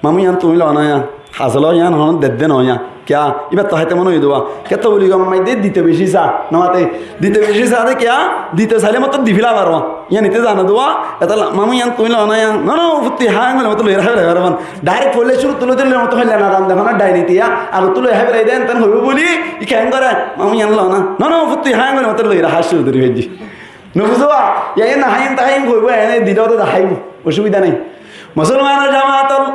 Mamu yián tuñí lo na yián. Asole yián hono dedde no yián. Kiyá? Ibár to háite mone óiye de wá. Kiyá tobligor maze dito beci sa. No mate, dito beci sa de kiyá? Dito saile mottor di fela faro. Yián ite zane de wá. Eta la-, mamu yián tuñí lo na yián. No, no, futti há, engole mottor loi raha fela faro. Direct foila cúru tuli dile mottor hoilla no zane de, hono dhaini tiya. Agottú loi hái fela de, enten hoibo buli, i ken gore? Mamu yián lo na. No, no, futti há, engole mottor loi raha cúru tuli fela. No buzó? Yá, yá, no háiyum, no háiyum hoibo, ene dile to deháibo. Osubida nai. Musolmanor jamaat ol,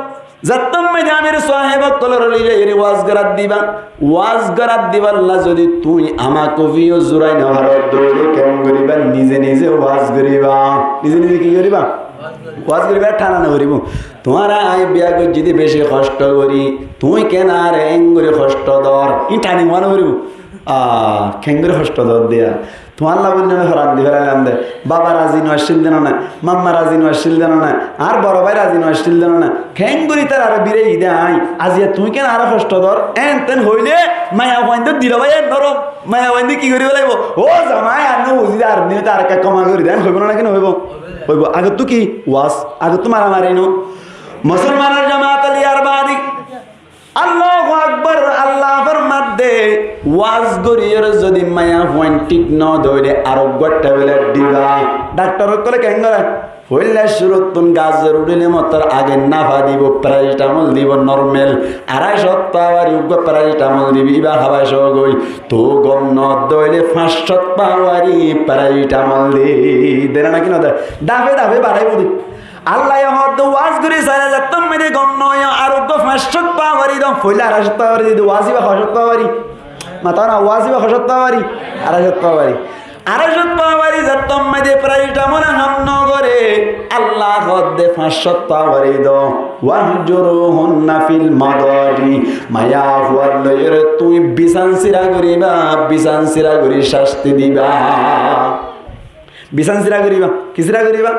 zettót maze amir sáheb ókkolore loi zaiyóre waz gorat diba, waz gorat diballa zodi tuñí ama kofi yó zurai no faro, toile ken goriba? Nize nize waz goriba. Nize nize ki goriba? Waz goriba, thana no foribo. Tuáñra añí biya goijjí de beci hoctho gori, tuñí ken añáre en gori hoctho dor? Iín thani no foribo. A, ken gori hoctho dor de yá. Tuáñlla buli no horan di felailam de. Baba razi no accíl de no na, mamma razi no accíl de no na, añár boro bái razi no accíl de no na. Ken gori tarare birai de añí? Aziya tuñí ken añáre hoctho dor? Enten hoile maiyafuaindor dil bái norom. Maiyafuainde ki gori felaibo? Ó zamai, ar no buzi de, ar din tar ekka koma gori de, en hoibo na naki no hoibo? Hoibo. Agottú ki? Waz. Agottú maramari no. Musolmanor jamaat ol, yar bade Allahu Akbar, Allah formadde, waz goriyóre zodi maiyafuain thík no de óile areggwá tablet diba. Daktor ókkole ken gore? Foila cúruttun gazor uçile mottor age nafa dibo, paracetamol dibo normal, arai cót pawari uggwá paracetamol dibo, iba haba cógoi. Tou gom no de óile fañs cót pawari paracetamol di. De na naki no de? Dafe dafe baraibo de. Allaye hoódde waz gori saile zettót maze gom no óiyo, areggwá fañs cót pawari do, foila arai cót pawari di, waz iba hó cót pawari? Matá na, waz iba hó cót pawari? Arai cót pawari. Arai cót pawari zettót maze paracetamol e ham no gore, Allah hoódde fañs cót pawari do. Wahjuruhunna fil madaji. Maiyafuar loiyóre tuñí bisan sira goriba, bisan sira gori casti diba. Bisan sira goriba. Ki sira goriba?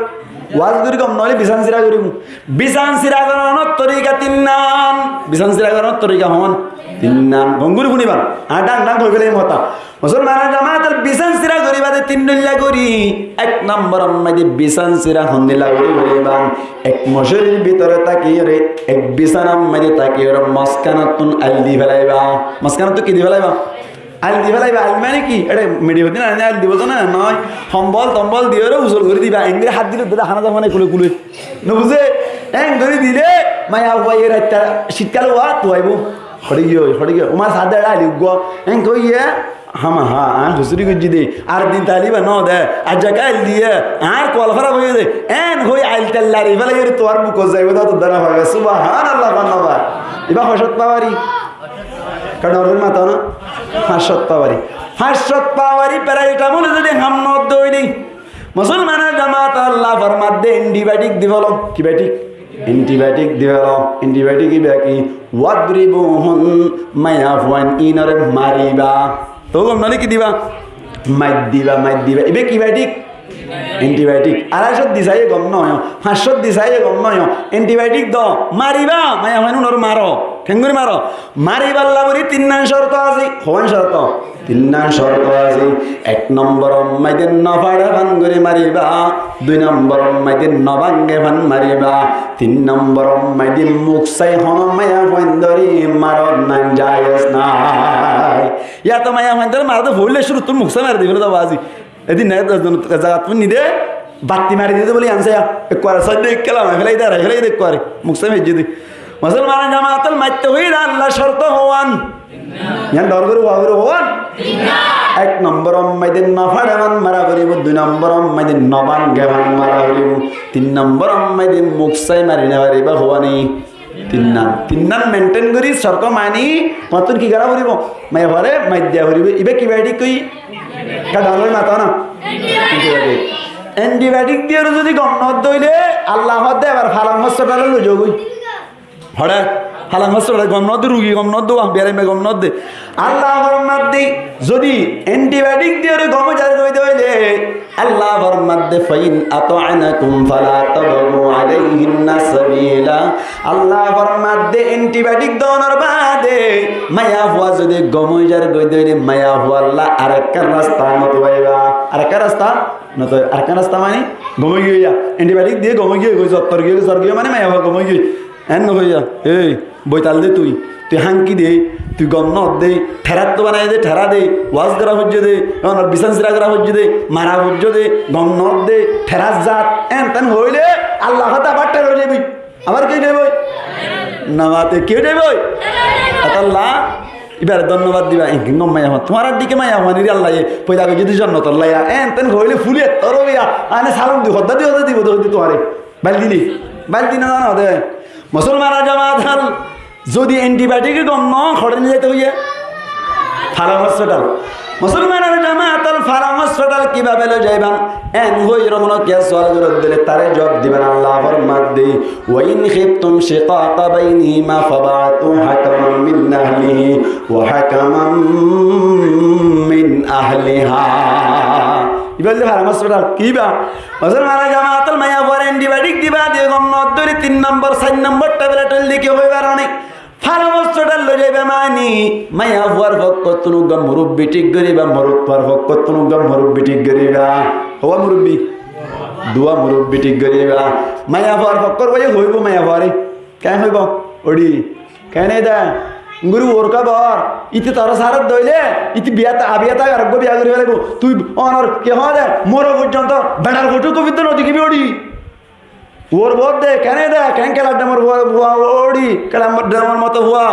Waz gori gom no óile bisan sira goribo. Bisan sira goronor torika tinnan. Bisan sira goronor torika hon? Tinnan. Gom gori funiba. Añí dhang dhang hoi felaiyum hotá. Musolmanor jamaat ol, bisan sira goriba de tin dhoilla gori. Ek nombor ot maze bisan sira hondilla gori goriba? Ek mocorir bútore tákiyóre, ek bisanar maze tákiyóre, moskanottún ail di felaiba. Moskanottún ki di felaiba? Ail di felaiba, ail mane ki? Eçe meçi hoddin aine ail dibo to na, noó. Hombol tombol diyóre usol gori diba, engori hát dile dede hána zabo na kule kule. No buzé? Engori dile maiyafuaye raitta cítkal uwá tuaibo. Hoçé giyói, hoçé giyói? Umar saáde eçé aili uggúa. Eén hoiyé, hámaha, aññí husúri goijjí dé. Ar din taile íba no de. Aijja káil diyé, añár kual fára hoiyé dé. Eén hoi ail tellari félaiyóre tuáñr bukot zaibóu de, tuáñra faiba. Subhánallah, fán no fai. Íba hoicót fawari? Karon ór matá na? Fañccót fawari. Fañccót fawari, paracetamol zodi ham no dóile. Musolmanor jamaat, Allah formadde antibiotic di félo. Ki biotic? Antibiotic di félo. Antibiotic íba ki? Wadribuhun, maiyafuain ínore mariba. Tóu gom noóile ki diba? Mair diba, mair diba. Íba ki biotic? Antibiotic. Araicót di saiyé gom noó, fañccót di saiyé gom noó. Antibiotic do, mariba, maiyafuain ínore maro. Keéngorí maro? Maribálla buli tinnán córto asé. Hoón córto? Tinnán córto asé. Ek nombor ot maide no façe fán gorí mariba, dui nombor ot maide no báñge fán mariba, tin nombor ot maide muk sai honó maiyafuain dóri maron nan jaiz nái. Yáto maiyafuain dóri maro de foóila cúruttú muk sai mari diféle de bazi. Edin nai zagat fúinni de, batti mari diyé de buli ansaya. Ekkuare saidde ekkela mai félai de, arai félai de ekkuare. Muk sai maijjé de. Musolmanor jamaat ol, maitto hoiyé de Allah córto hoón. Yián dor gorí hoó, gorí hoón. Ek nombor ot maide no façe fán mara foribó, dui nombor ot maide no báñge fán mara foribó, tin nombor ot maide muk sai mari no faribá hoón. Tinnán, tinnán maintain gorí córto mani, tuáñttún ki gorá foribó? Maiyafuare mair diya foribó. Íba ki biotic hoiyé? Ká dangor gorí mató na? Antibiotic. Antibiotic diyóre zodi gom no de óile, Allah hoó de ebar Falang hospital ot loi zagói. Hoçé? Falang hospital ot gom no de, rugi gom no de, uá, biyaramma gom no de. Allah formadde, zodi antibiotic diyóre gom ói zargói de óile, Allah formadde, "Fa in ata'nakum fala tabghu alayhinna sabila." Allah formadde, antibiotic doonor baade maiyafua zodi gom ói zargói de óile, maiyafualla arekkán rasta no tuwaiba. Arekkán rasta no tuwaiba. Arekkán rasta mani gom ói giyói, antibiotic diye gom ói giyói, zottor giyói, zor giyói mani maiyafua gom ói giyói. Eén no hoiya, ei, boital de tui, tui hánki de, tui gom no de, theráttu banai de, therá de, waz gorá foijjé de, onor bisán sira gorá foijjé de, mara foijjé de, gom no de, therá zat, eén teén hoile, Allah hotá abar ther ói zaibi. Abar ki zaibi? Namate ki zaibi? Hotá Allah, ibare donnobad diba, engin gom maiyafuan, tuáñrar dike maiyafuanire Allah ye, foida goijjé de jonnotor laiya, eén teén hoile fuli ettor óiya, ane salom di, hodda di, hodda di, hodda di tuáñre. Baldi ni, baldi no, no de. Musolmanor jamaat ol, zodi antibiotic e gom no, hoçé loi zaito hoiye? Falang hospital. Musolmanor jamaat ol, Falang hospital kibabe loi zaiban? Eén hoi romno kiya sual goró dile tare juab diban Allah formadde, "Wa in khiftum shiqaqa baynihima fab'athu hakaman min ahlihi wa hakaman min ahliha." Iba óilde Falang hospital. Kiba? Musolmanor jamaat ol, maiyafuare antibiotic diba de gom no dóri tin nombor, sair nombor tablet óilde ki hoibar mane? Falang hospital loi zaiba mani, maiyafuar fokkottún uggwá murubbi thík goriba, morotfuar fokkottún uggwá murubbi thík goriba. Houwa murubbi? Duwa murubbi thík goriba. Maiyafuar fokkor uggwáye hoibo maiyafuare. Keén hoibo? Odi. Kené de? Engori uor kobor. Íte tore sáre de óile, íte biya ta, abiya ta, areggwá biya gori felaibo. Tui onor ki hoó de, moro foijjonto beçar foto kofi de no dekibi odi. Uor bóut de, kené de, keén kelar demor fua, fua odi, kelar demor moto fua.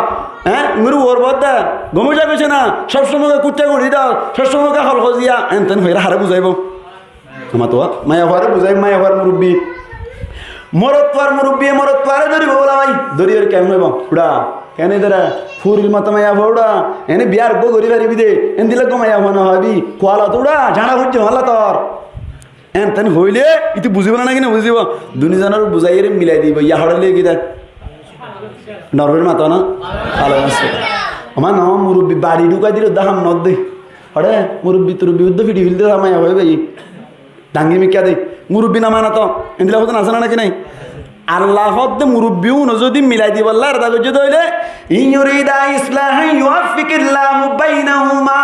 Eé, engori uor bóut de, gom ói za goijje na, sob somoi kuttá gori dal, sob somoi hol hoziya, eén teén hoiyóre hare buzaibo. Amar tuwa maiyafuare buzai, maiyafuar murubbi. Morotfuar murubbi, morotfuare dóribo bola bái. Dóri dóri keén hoibo? Uçá. Keén dóre? Furil moto maiyafua uçá. Ene biya areggwá gori faribi de. Endilla uggwá maiyafua no faibi. Kualot uçá. Jañça foijje holla tor. Eén teén hoile, íte buzibo na, naki no buzibo? Duni zonore buzaiyóre milai dibo. Yá hoçé loi giyé de? Norfir mato na? Falang hospital. Amar no murubbi bari dhukai dile de ham no de. Hoçé murubbi turubbi uddo fidi fili de, maiyafuaye bái. Dangi mikká de, murubbi no mane to, endilla hotá asé na naki nai? Allah hoó de murubbi uno zodi milai dibolla erada goijjé de óile, "In yurida islahan yuwaffiqillahu bainahuma."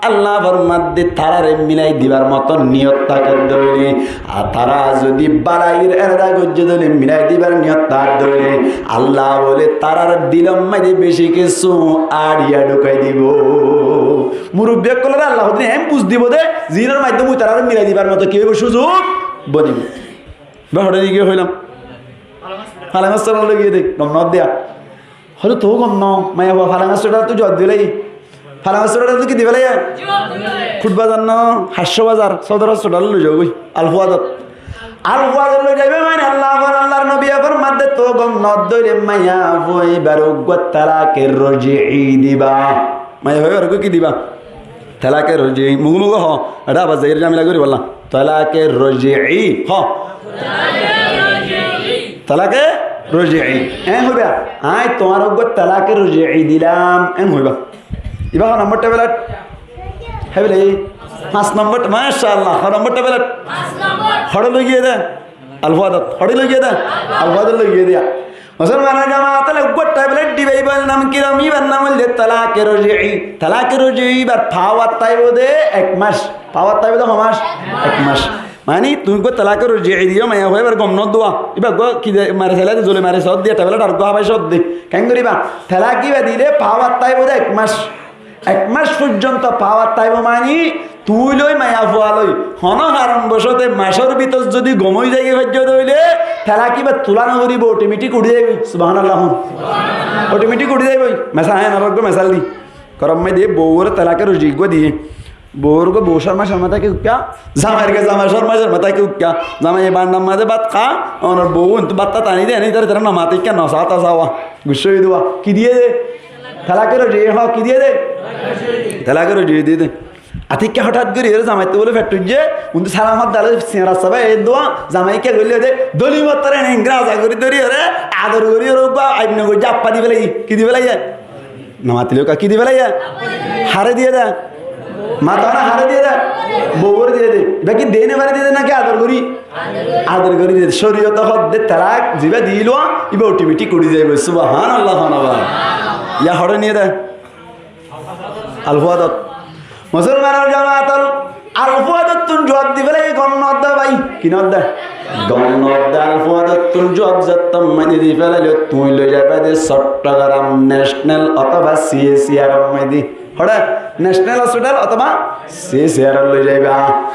Allah formadde tarare milai dibar moto niyot táke de óile, ar tara zodi balair erada goijjé de óile, milai dibar niyot táke de óile, Allah bóle tarar dilor maze beci kessú añçiya dhukai dibo. Murubbi ókkolore Allah hoddin eén buz dibo de, zinor maiddome tarare milai dibar moto ki óibo, suzuk bonibo. Ba hoçé loi giyé hoilam? Falang hospital loi giyé de, gom no de. Hoóde, "Tuáñr gom noó." Maiyafua Falang hospital ottu juab di félaiye. Falang hospital ottu ki di félaiye? Juab di félaiye. Kut bazar noó, Haccó bazar, Sodor hospital loi zaigói. Al Fuadot. Al Fuadot loi zaiba mani Allah, Allar nobiye formadde, "Tuáñr gom noó de óile maiyafua ibáre uggwá talake roji'i diba." Maiyafua ibáre uggwá ki diba? Talake roji'i. Mugu mugu hoó. Eçé abar zaiyóre zamela goríbolla. Talake roji'i. Hoó. Talake roji'i. Eén hoiba. "Añí tuáñre uggwá talake roji'i dilam." Eén hoiba. Ibá ho nombor tablet? Hé bole, fañs nombor. Macállah. Ho nombor tablet? Hoçé loi giyé dé? Al Fuadot. Hoçé loi giyé dé? Al Fuadot loi giyé dé. Musolmanor jamaat, uggwá tablet diba, ibar nam ki? Ibar nam óilde talake roji'i. Talake roji'i ibar pawar táibo de ek mac. Pawar táibo de ho mac? Ek mac. Mani tuñí uggwá talake roji'i diyó, maiyafua ibár gom noó de, ibá uggwá ki de, mari sailá de, zoli mari sailá de, tablet ar uggwá hábai sailá de. Keén goríba? Talak ibá dile pawar táibo de ek mac. Ek mac foijjonto pawar táibo mani, tuñí loi maiyafua loi honó haron bosóte macór bútore zodi gom ói zai faijjó de óile, talak ibá tula no foríbo, otometik uçí zaibo. Subhanallah hoón. Otometik uçí zaibo. Mesal, añí añárar uggwá mesal di. Gorór maze bouwore talake roji'i uggwá diye. Bouwor uggwá bou córma córma táke uggwá, zamair uggwá zamai córma córma táke uggwá. Zamaiye barandar maze bát há, onor bou entú bát há tani de, ene itará itará no mate, ikká no saá, ta saá. Guccá ói de. Ki diye de? Talake roji'i. Hoó, ki diye de? Talake roji'i diye de. Atikká hotát gorí ere zamaittú bóle fet uijje, untú salam hot dale siñar asá bái, e dua, zamai ki goille de, doli mottor ene ingra aza gorí dóri ere, ador gorí ere uggwá aibno goijje, appa di félaiye, ki di félaiye? No matile uggwá ki di félaiye? Hare diye de? Mato na, hare diye de? Bouwore diye de. Ibá ki dene fare diye de naki ador gorí? Ador gorí diye de. Córiyote hoó de talak zibá dilo, ibá otometik uçí zaibo. Subhanallah, honó bái. Yá hoçé niye de? Al Fuadot. Musolmanor jamaat ol, Al Fuadottún juab di félaiye, gom noó de bái. Ki noó de? Gom noó de. Al Fuadottún juab zettót maze di félaile, tuñí loi zaiba de Cottogram National otóba C H C R ot maze. Hoçé? National Hospital otóba C H C R ot loi zaiba.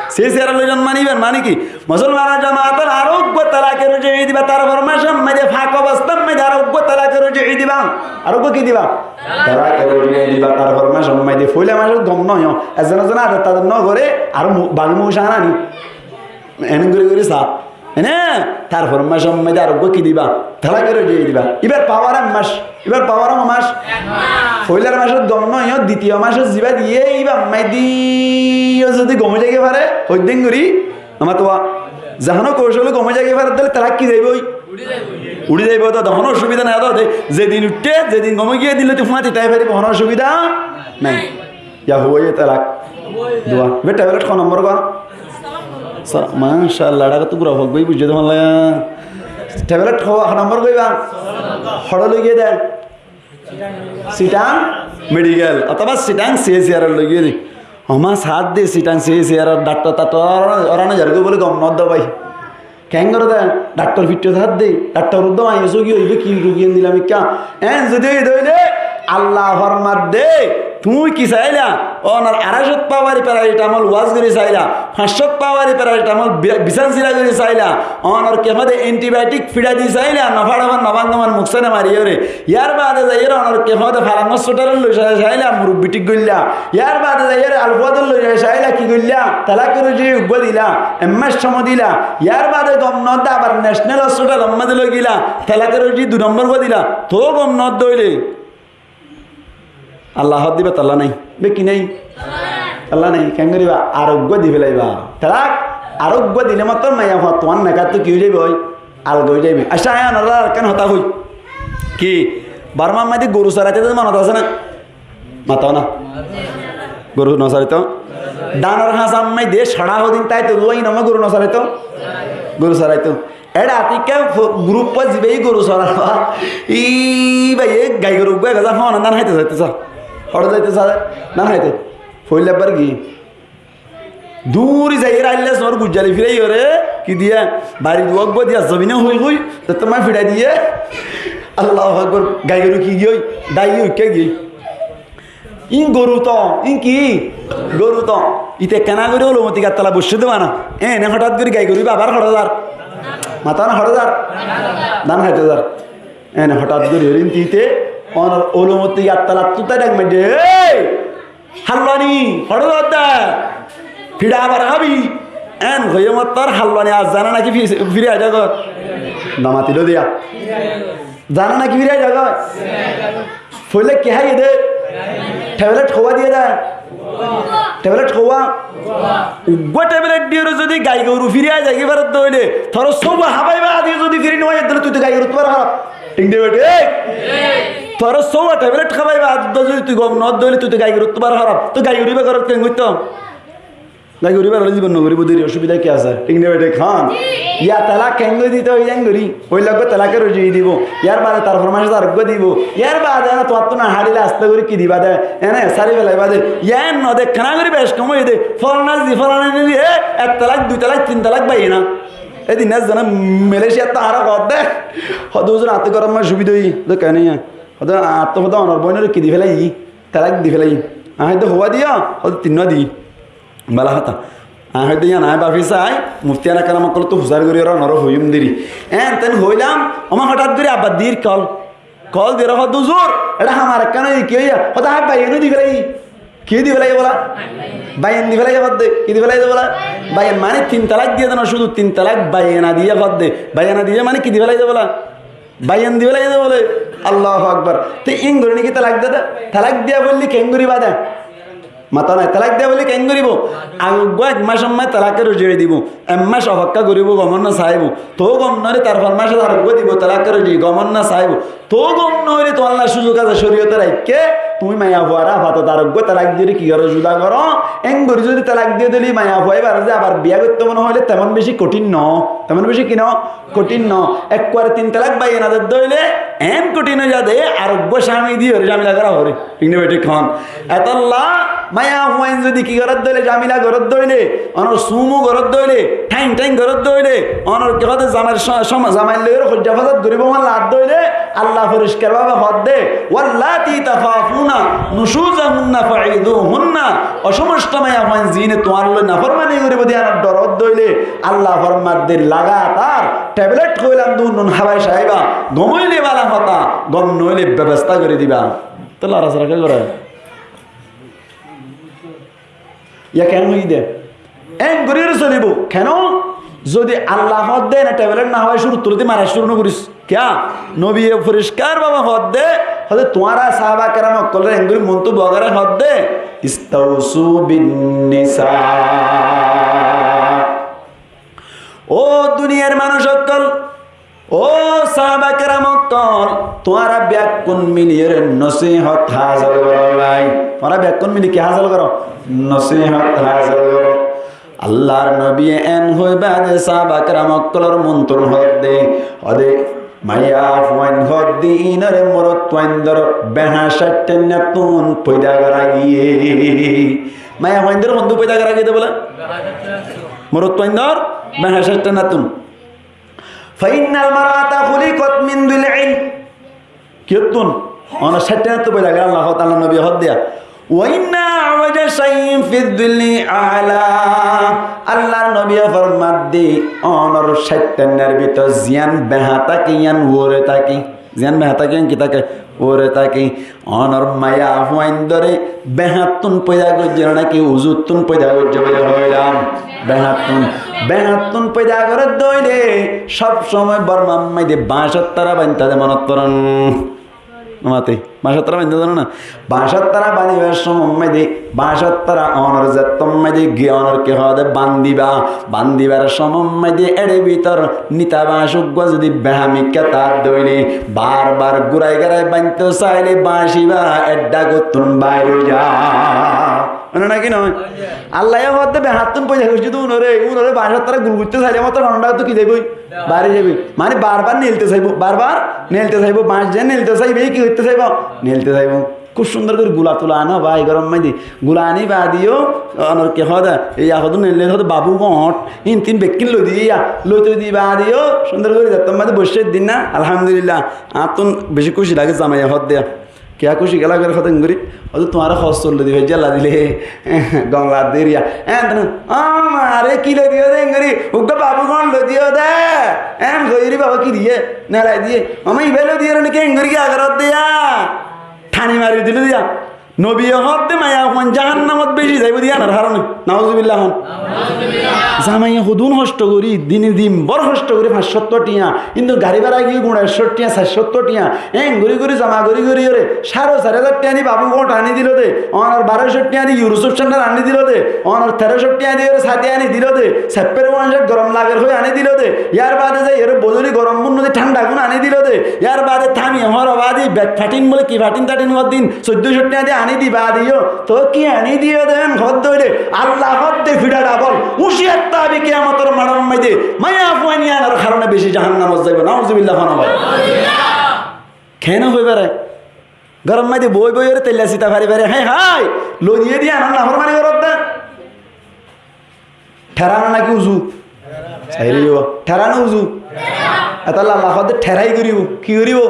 C H C R ot loi zon mani ibár mani ki? Musolmanor jamaat ol, aró uggwá talake roji'i diba, tar formacor maze, fak obostar maze aró uggwá talake roji'i diba. Aró uggwá ki diba? Talake roji'i diba, tar formacor maze. Foila macot gom noó, ezzone ezzone ador tador no goré, aró mu-, bagi mugu cán ani. Ene gorí gorí saá. Ene, tar formacor maze aró uggwá ki diba? Talake roji'i diba. Ibár pawar ek mac, ibár pawar ho mac? Foilar macot gom noó, ditiyo macot zibá diye, ibár maze yó zodi gom ói zai fare, hoddin gorí Amar tuwa zehón koucol gom ói zai fare, dóile talak ki zaiboi? Uçí zaiboi. Uçí zaiboi, to honó osubida nai, to de, zedin uiththé, zedin gom ói giyé, edin lóti fúañti tái faribó, honó osubida nai. Yá hoiye talak. Dua. Be tablet ho nombor gán? Sa-, macállah, eçé to gura fok goi bujjé de malla. Tablet ho, ho nombor goi ba? Hoçé loi giyé de? Sitang Medical otóba Sitang C H C R ot loi giyé de. Homa saá de Sitang C H C R ot daktor taktor ora, ora no zargói bóle gom no de bái. Keén goré de? Daktor fiṭṭo saá de, daktor uddá maiyus ói giyé, ibá ki rugi en dilam ikká. Eén zodi ói de óile, Allah formadde, tuñí ki sailá? Onor aráicót pawari paracetamol was gorí sailá, fañscót pawari paracetamol bi-, bisan sira gorí sailá, onor kefóde antibiotic fiça di sailá, no façe fán, no báñge fán, muk sáne mariyóre. Yar baade zaiyóre onor kefóde Falang hospital ot loi zai sailá, murubbi thík goillá. Yar baade zaiyóre Al Fuad ot loi zai sailá, ki goillá? Talak ruji uggúa dilá, ek mac cómot dilá. Yar baade gom no de abar National Hospital ot mazé loi gilá, talak ruji dui nombor uggúa dilá. Toó gom no de óile Allah hoó de íba tolla nái, íba ki nái? Tolla nái. Keén goríba? Ar uggúa di félaiba. Talak ar uggúa dile mottor maiyafuar tuáñr nekattú ki ói zaiboi? Alga ói zaiboi. Accá, aññí onoráre arekkán hotá hoói. Ki? Bormar maze goru soraito de monot asé né? Mato na. Goru no soraito? Danor hañsar maze de sara hodin táito, ruwa iín amar goru no soraito? Goru soraito. Eçé atikká fo-, group ot zibáye goru soraiba, íba e gai goru uggúa ega za fona dán háito zaito sa. Hoçé zaito sa dán háito. Foila bar giyé. Duri zaiyóre ailla sór gujjali firaiyóre ki diya, bari duwa uggúa diya zobine hoi hoi, zettót mani fiçai diye. Allahu Akbar, gai goru ki giyói, dai giyói, ke giyói. Ín goru to, ín ki? Goru to. Íte ekkána gorí Olomoti gattola boiccé de bana. Eéne hotát gorí gai goru íba abar hoçé zar? Mato na, hoçé zar? Dán háito zar. Eéne hotát gorí ínte íte Onor ólumottu yar talattú tá dhek maijjé, "Éi, halluani, hoçé zodde? Fiça abar hábi?" Eén hoiyé mottor halluani ar zane náki fi-, firi aizagói? Nomati dó diya. Zane náki firi aizagói? Foila ki háiye dé? Teblet hoówa diye dé? Teblet hoówa? Uggúa teblet diyóre zodi gai goru firi aizagói faroddé óile, tore sóuwa hábaiba adi zodi firi no aiyé dóile tui to gai goruttú baro hóraf. Thík né beçé? Tore sóuwa teblet hábaiba adi zodi tui gom no dóile tui to gai goruttú baro hóraf. Toi gai goru íba gorór keén goittó? Gai goru íba gorór zibon no goríbo deri, osubida ki asé? Thík né beçé? Hán. Yá talak keéngori dito, yá eéngori. Ói lagói talake roji dibo. Yar baade tar formaic ot areggúa dibo. Yar baade ene tuáñttú no hárile asta gorí ki diba de? Ene sári felaiba de. Yá en no de, keéna gorí bec kom óiye de. Folana zi, folana zi, e, ek talak, dui talak, tin talak baiye na. Edin ek zone Malaysia ttú añáre hoódde. Hoódde, "Huzur, añáttu góror maze subida óiye." Hoódde, "Keén yá?" Hoódde, "Añáttu hoódde onor bóinore ki di félaiyi? Talak di félaiyi." Añí hoódde, "Houwa diyo?" Hoódde, "Tinnúa di." Bála hotá. Añí hoódde, "Yían añí báfi sai, mufti yane keram ókkolóttu fusár gorí yóre onoré hoiyúm deri." Eén teén hoilam, omá hotát gorí abbar dir kol. Kol diyóre hoódde, "Huzur, eçé hamar ekkán óiye, ki óiye?" Hoódde, "Añí baiyan di félaiyi." Ki di félaiye bola? Baiyan di félaiye hoódde. Ki di félaiye bola? Baiyan mani tin talak diye de no, cúdu tin talak baiyan diye hoódde. Baiyan diye mani ki di félaiye bola? Baiyan di félaiye de bole. Allahu Akbar. Te ín gorí niki talak de de? Talak diya foille keéngoriba de? Mata nai, talak diya foille keéngoribo? Areggúa ek mac omma talake roji dibo. Ek mac ofekká goribo, gomor no saibo. Tou gom no óile tar formaic ot areggúa dibo, talake roji, gomor no saibo. Tou gom no óile tuáñlla cúzuk asé córiyote raikké, tuñí maiyafuare afatot areggúa talak diyóre ki goró, juda goró. Eéngori zodi talak diye dóile maiyafua íbare ze abar biya goittó mone hoile temon beci kothín no. Temon beci ki no? Kothín no. Ekkuare tin talak baiyan dedde óile eén kothín ói za de, areggúa cámi diyóre cámila gorá foré. Thík né beçé? Hán. Etolla maiyafuain zodi ki gorédde óile, cámila gorédde óile, onor sumu gorédde óile, tháin tháin gorédde óile, onor ki hoódde zamair so-, som-, zamair loi hoijja fasad goríbo mane laadde óile, Allah foriskar bábe hoódde, "Wallati takhafuna nushuzahunna fa'izuhunna." Ocomostó maiyafuain ziíne tuáñr loi naformani goríbo de yíanor dhor ódde óile, Allah formadde lagatar teblet hoilam de unnun hábai saiba, gom óile bála hotá, gom no óile bebostá gorí diba. Te larasára ke goré? Yá keén hoiyí de? Eéngori solibo. Keno? Zodi Allah hoódde ene teblet no hábai cúrur tulóti mara cúru no goris. Kiyá? Nobiye foriskar bábe hoódde, hoódde tuáñra sáhaba keram ókkolore eéngori muúntu bogare hoódde, "Istausu bin nisa." Ó duniyar manúic ókkol, ó sáhaba keram ókkol, tuáñra beggún miliyóre nosihot hásil goró bái. Tuáñra beggún mili ki hásil goró? Nosihot hásil goró. Allar nobiye eén hoi baade sáhaba keram ókkolor muúntun hoódde, hoódde, maiyafuain hoódde, ínore morotfuaindor behañ cáiththainnattún foida gorá giyé. Maiyafuaindor hondú foida gorá giyé de bole? Morotfuaindor behañ cáiththainnattún. Fa innal mar'ata khuliqat min dil'in. Kiyóttun? Onor cáiththainnattú foida goré Allah, Allar nobiye hoódde. Wa inna a'waja shay'in fid dil'i a'la. Allar nobiye formadde, onor cáiththainnar bútore ziyán behañ táke, yían uore táke. Ziyán behañ táke, yían ki táke? Uore táke. Onor maiyafuaindore behañttún foida goijjé né náki uzuttún foida goijjé buli hoilam? Behañttún. Behañttún foida gorédde óile sob somoi Bormar maze bañcor tára bainté de, monot foron? Nomati. Bañcor tára bainté zano na? Bañcor tára banibar somor maze, bañcor tára onor zettór maze giyé onor ki hoódde bandiba. Bandibar somor maze éçe bútor nita bañc uggúa zodi behamikká táke dóile, bar bar gúrai gúrai bainto saile bañc ibá ek dhákottún bair ói za. Ói na náki noó? Allaye hoódde behañttún foida goijjé de únore, únore bañcor tára gul goitto saile mottor hon dhákottú ki zaibói? Bair ói zaibói. Mane bar bar neilto saibo, bar bar neilto saibo, bañc ze neilto saibo, ki goitto saibo? Neilto saibo. Kúb cúndor gorí gula tula aná bái, góror maze gula aní baade yó, onor ki hoódde, yá hoódde neille hoódde babu goñt, ín tin bekkín loi diyé yá, loi toi di baade yó, cúndor gorí zettór maze boiccé din na, alhamdulillah, añáttun beci kúci lage zamaiye hoódde. Kiyá kúci gela gorí hotá engori, óde tuáñre hossol loi di faijja ladile, gom ladde eriya. Eén tene, ó mare ki loi diyo de engori, uggwá babu gom loi diyo de. Eén hoiyóre baba ki diye, nelai diye. Ó ma iba loi diyo re niki engori kiyá goró de ya. Thani mari dilo de ya. Nobiye hoódde maiyafuain jahannamot beci zaibo de yíanor harone. Nauzubillah hon. Zamaiye hodún hosto gorí, dine din bor hosto gorí fañs cót tiañ, kintu gari bára giyé guñça ekcó tiañ, sair cót tiañ, eén gorí gorí zoma gorí gorí yóre, sáre sair házar tiañ di babu goñt aní dilo de, onor baró cót tiañ di Yurusuf Cendar aní dilo de, onor teró cót tiañ di yóre sáti aní dilo de, saippár uañcá gorom lager hoi aní dilo de, yar baade zai yóre bodoli gorom bunno di thánda gún aní dilo de, yar baade thami horo baade bek fatin bole ki fatin tatin hoddin, soiddó cót tiañ di aní di baade yó, to ki aní diyo de, en hoódde óile, Allah hoódde fiça dhabol, uñciyar tabi kiyamotor maçor maze, maiyafuain yíanor harone beci jahannamot zaibo, nauzubillah, hono bái. Kene hoi fare? Góror maze boi boi ore teilla sita fari fari, hái hái, loi diye de yíanor naformani goródde. Therano naki uzu? Sairi dibo. Therano uzu? Etolla Allah hoódde therai goribo. Ki goribo?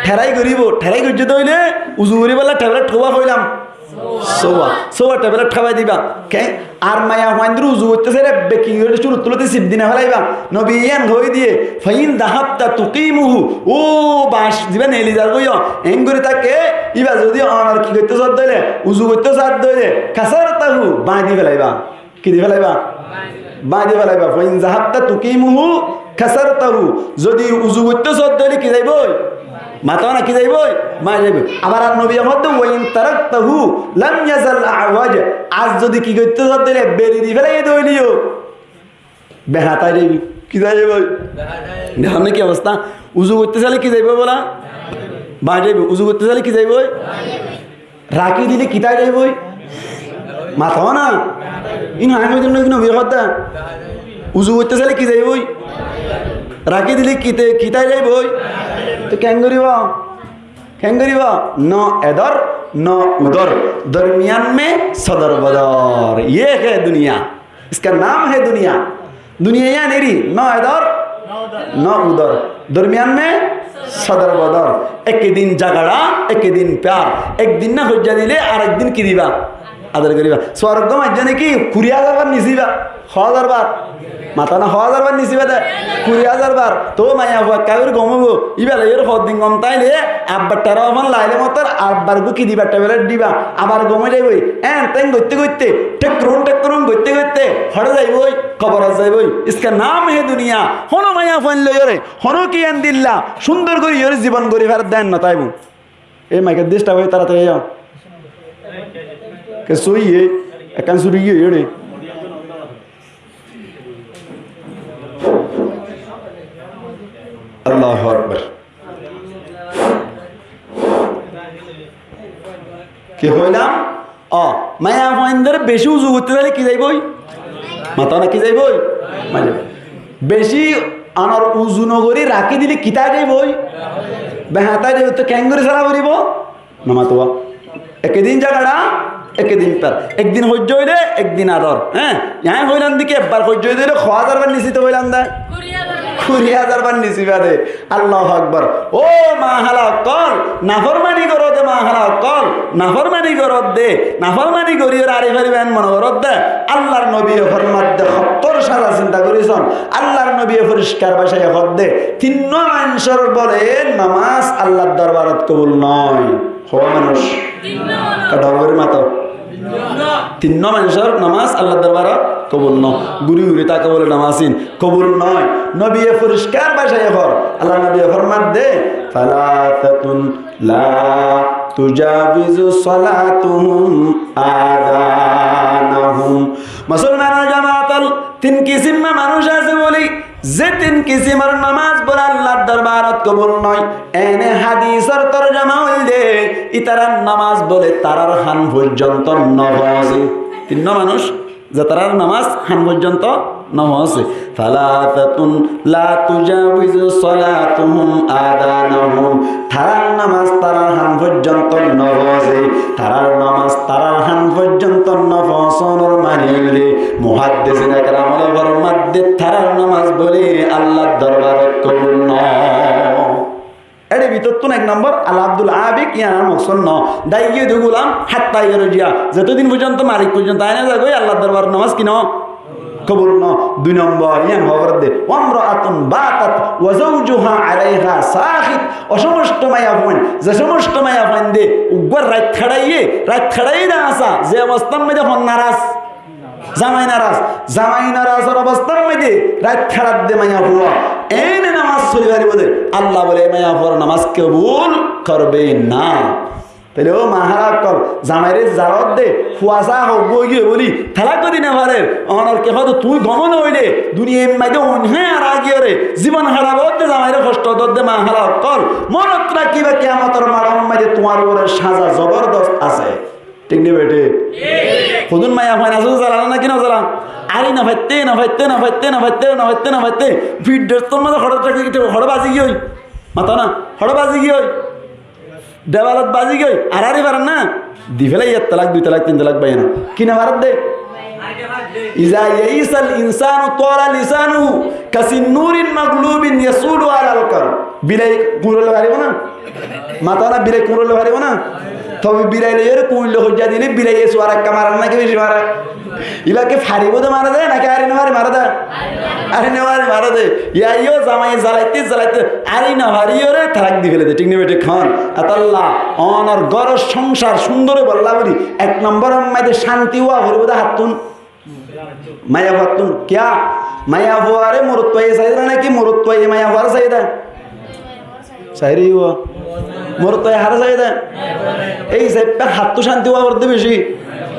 Therai goribo. Therai goijje de óile uzu goribolla tablet hobá hoilam? Sówa. Sówa tablet hábai diba. Ke? Ar maiyafuaindóre uzu goitté saile ebbe ki gorí cúrut tulóte sip di no félaiba. Nobiye yián hoi diye, "Fa in zahabta tuqimuhu." Ó bañc ziba neeli zargói, eén gorí táke, íba zodi onor ki goitté saádde óile, uzu goitté saádde óile, "kasartahu", báñgi di félaiba. Ki di félaiba? Báñgi di félaiba. "Fa in zahabta tuqimuhu kasartahu." Zodi uzu goitté saádde óile ki zaiboi? Mató na, ki zaiboi? Báñgi zaiboi. Abar ar nobiye hoódde, "Wa in taraktahu lam yazal a'waja." Ar zodi ki goitté saádde óile beri di félaiye de óileyo, behañt ai zaiboi. Ki zai zaiboi? Behañt ai zaiboi. Dekón na ki obosta? Uzu goitté saile ki zaiboi bola? Báñgi zaiboi. Uzu goitté saile ki zaiboi? Rakí dile kitá ai zaiboi? Mató na. Ín hañs hoiddé noki nobiye hoódde? Uzu goitté saile ki zaiboi? Rakí dile kite, kitá ai zaiboi? To keén goribo? Keén goribo? No edor, no udor. Dormiyan me sodor bodor. Ye he duniya. Iska naam he duniya. Duniya yían eri, no edor, no udor. Dormiyan me sodor bodor. Ek din jagara, ek din pyar. Ek din na hojja dile, arek din ki diba? Ador goriba. Suargo maijjé naki kuri házar bar nisiba? Hó házar bar. Mató na, hó házar bar nisiba de. Kuri házar bar. To maiyafua ekkebaré gom óibo. Íba loiyóre hoddin gom táile, abbar theró fán laile motor, abbar gú ki diba, tablet diba. Abar gom ói zaiboi. Eén teén goitté goitté, thekkurún thekkurún goitté goitté, hoçé zaiboi, koborot zaiboi. Iska naam he duniya. Hono maiyafuain loiyóre, hono ki endilla, cúndor gorí yóre zibon gori faredde eén no táibo. Ei maikor disturb óiye, taratari aiyó. Kessú óiye, ekkán suri giyói ere. Allahu Akbar. Ki hoilam? Ó, maiyafuaindóre beci uzu goitté saile ki zaiboi? Mató na, ki zaiboi? Beci onor uzu no gorí rakí dile kitá zaiboi? Behañt ai zaiboi. To keén gorí sala foribo? No mató. Ek din jagara, ek din pyar. Ek din hojja óile, ek din ador. Hé, yián hoilam de ki, ebbar hojja óile hó házar bar nisite hoilam de? Kuri házar bar nisiba de. Allahu Akbar. Ó mahala ókkol, naformani goródde mahala ókkol, naformani goródde, naformani gorí ar ari fariba eén mone goródde. Allar nobiye formadde, hóttor sára sinta gorí son. Allar nobiye foriskar bácaye hoódde, tinnúa maincór bole nomás Allar dorbarot kobul noó. Hó manúic? Tinnúa manúic. Ekká dhor gorí mató. Tinnúa manúicor nomás Allar dorbarot kobul noó. Gúri gúri táke bole nomás ín kobul noó. Nobiye foriskar bácaye hoór, Allar nobiye formadde, "Salasatun la tujawizu salatuhum azanahum." Musolmanor jamaat ol, tin kisim manúic asé bóli, ze tin kisimor nomás bóle Allar dorbarot kobul noó. Ene hadisor torjoma óilde, ítarar nomás bóle tarár hán foijjonto no foóñse. Tinnúa manúic, ze tarár nomás hán foijjonto no foóñse. Salasatun la tujawizu salatuhum azanahum. Tarár nomás tarár hán foijjonto no foóñse. Tarár nomás tarár hán foijjonto no foóñsonor mani óilde, muhaddisin ekram ol formadde, tarár nomás bóle Allar dorbarot kobul noó. Éçe bútottún ek nombor, Al Abdul Abik, yián ar moksód no. Dai giyé de gulam, hátta giyé de jiya. Zetódin foijjonto malik foijjonto aái no zagói, Allar dorbarot nomás ki no? Kobul no. Dui nombor, yián hoór de. وامرأة باتت وزوجها عليها ساخط. Ó somosto maiyafuain, ze somosto maiyafuain de uggwá rait háçaiye, rait háçaiye de asé, ze obostár maze hon naraz, zamai naraz, zamai narazor obostár maze rait háçadde maiyafua, ene nomás fori faribó de. Allah bole, e maiyafuar nomás kobul gorbe na. Tóile ó mahála ókkol, zamaire zalot de, fuasá hoggúa óigiyoi buli talak di no farer. Onor ki hoó de, tuñí gom no óile duniyair maze oinhá ar agiyóre zibon háçab ódde, zamaire hosto dódde mahála ókkol, monot rakíba, kiyamotor maçor maze tuáñr uore sáza zobordost asé. Thík né beçé? Hodún maiyafuain asé de, zalana náki no zalana? Ari no faitte, no faitte, no faitte, no faitte, no faitte, no faitte, fir dostor maze hoçé rakí, hoçé bazi giyói? Mató na, hoçé bazi giyói? Debalot bazi giyói, ar ari farer na? Di félaiye, ek talak, dui talak, tin talak, bái na. Ki no farer de? إذا يئس الإنسان طال لسانه كسنور مغلوب يصول على الكرب. Bilai kuñçol loi faribó na? Mató na, bilai kuñçol loi faribó na? Tobe bilai loiyóre kuñçol loi hoijja dile bilaiye suar ekka mare náki beci mare? Ibá ki faribó de mare de, náki ari no fari mare de? Ari no fari mare de. Yá yó zamai zalaite zalaite ari no fariyóre talak di féle de, thík né beçé hoón? Etolla onor góror songsar cúndor óibolla buli ek nombor or maze cánti ówa foribó de háttun? Maiyafuattun. Kiyá? Maiyafuare morotfuaye sai de náki morotfuaye maiyafuare sai de? Sai de yó. Morotfuaye hare sai de? Ei sai de, háttun cánti ówa foribó de beci.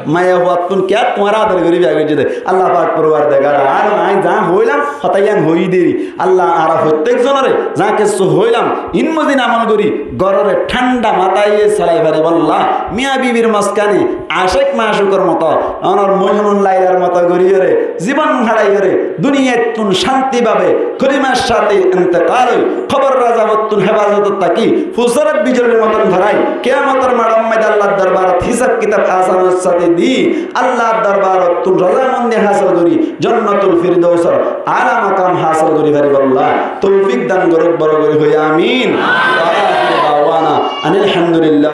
Maiyafuattun. Kiyá? Tuáñre ador gorí biya goijjé de. Allah pak Forwardigare alom, añí za hoilam, hotá yián hoi deri. Allah, añára fottek zonore za kessú hoilam, ín mozin amol gorí, górore thánda mataiye solai faribólla, miya bibir mozkane acek macukor moto, onor Mojnun Lailar moto goríyore zibon háçaiyóre, duniyaittún cánti bábe kolimar sáte intekal ói, kobor azabottún hefazotot táki, fusarot bijolir moton gorai, kiyamotor maçor maze Allar dorbarot hísab kitab asanor sáte di, Allar dorbarottún rozamondi hásil gorí, Jannatul Firdousor ala makam hásil gorí faribólla toufik dan gorouk, boro gorí hoi amin. Wa akhiru dawana anil hamdulillah.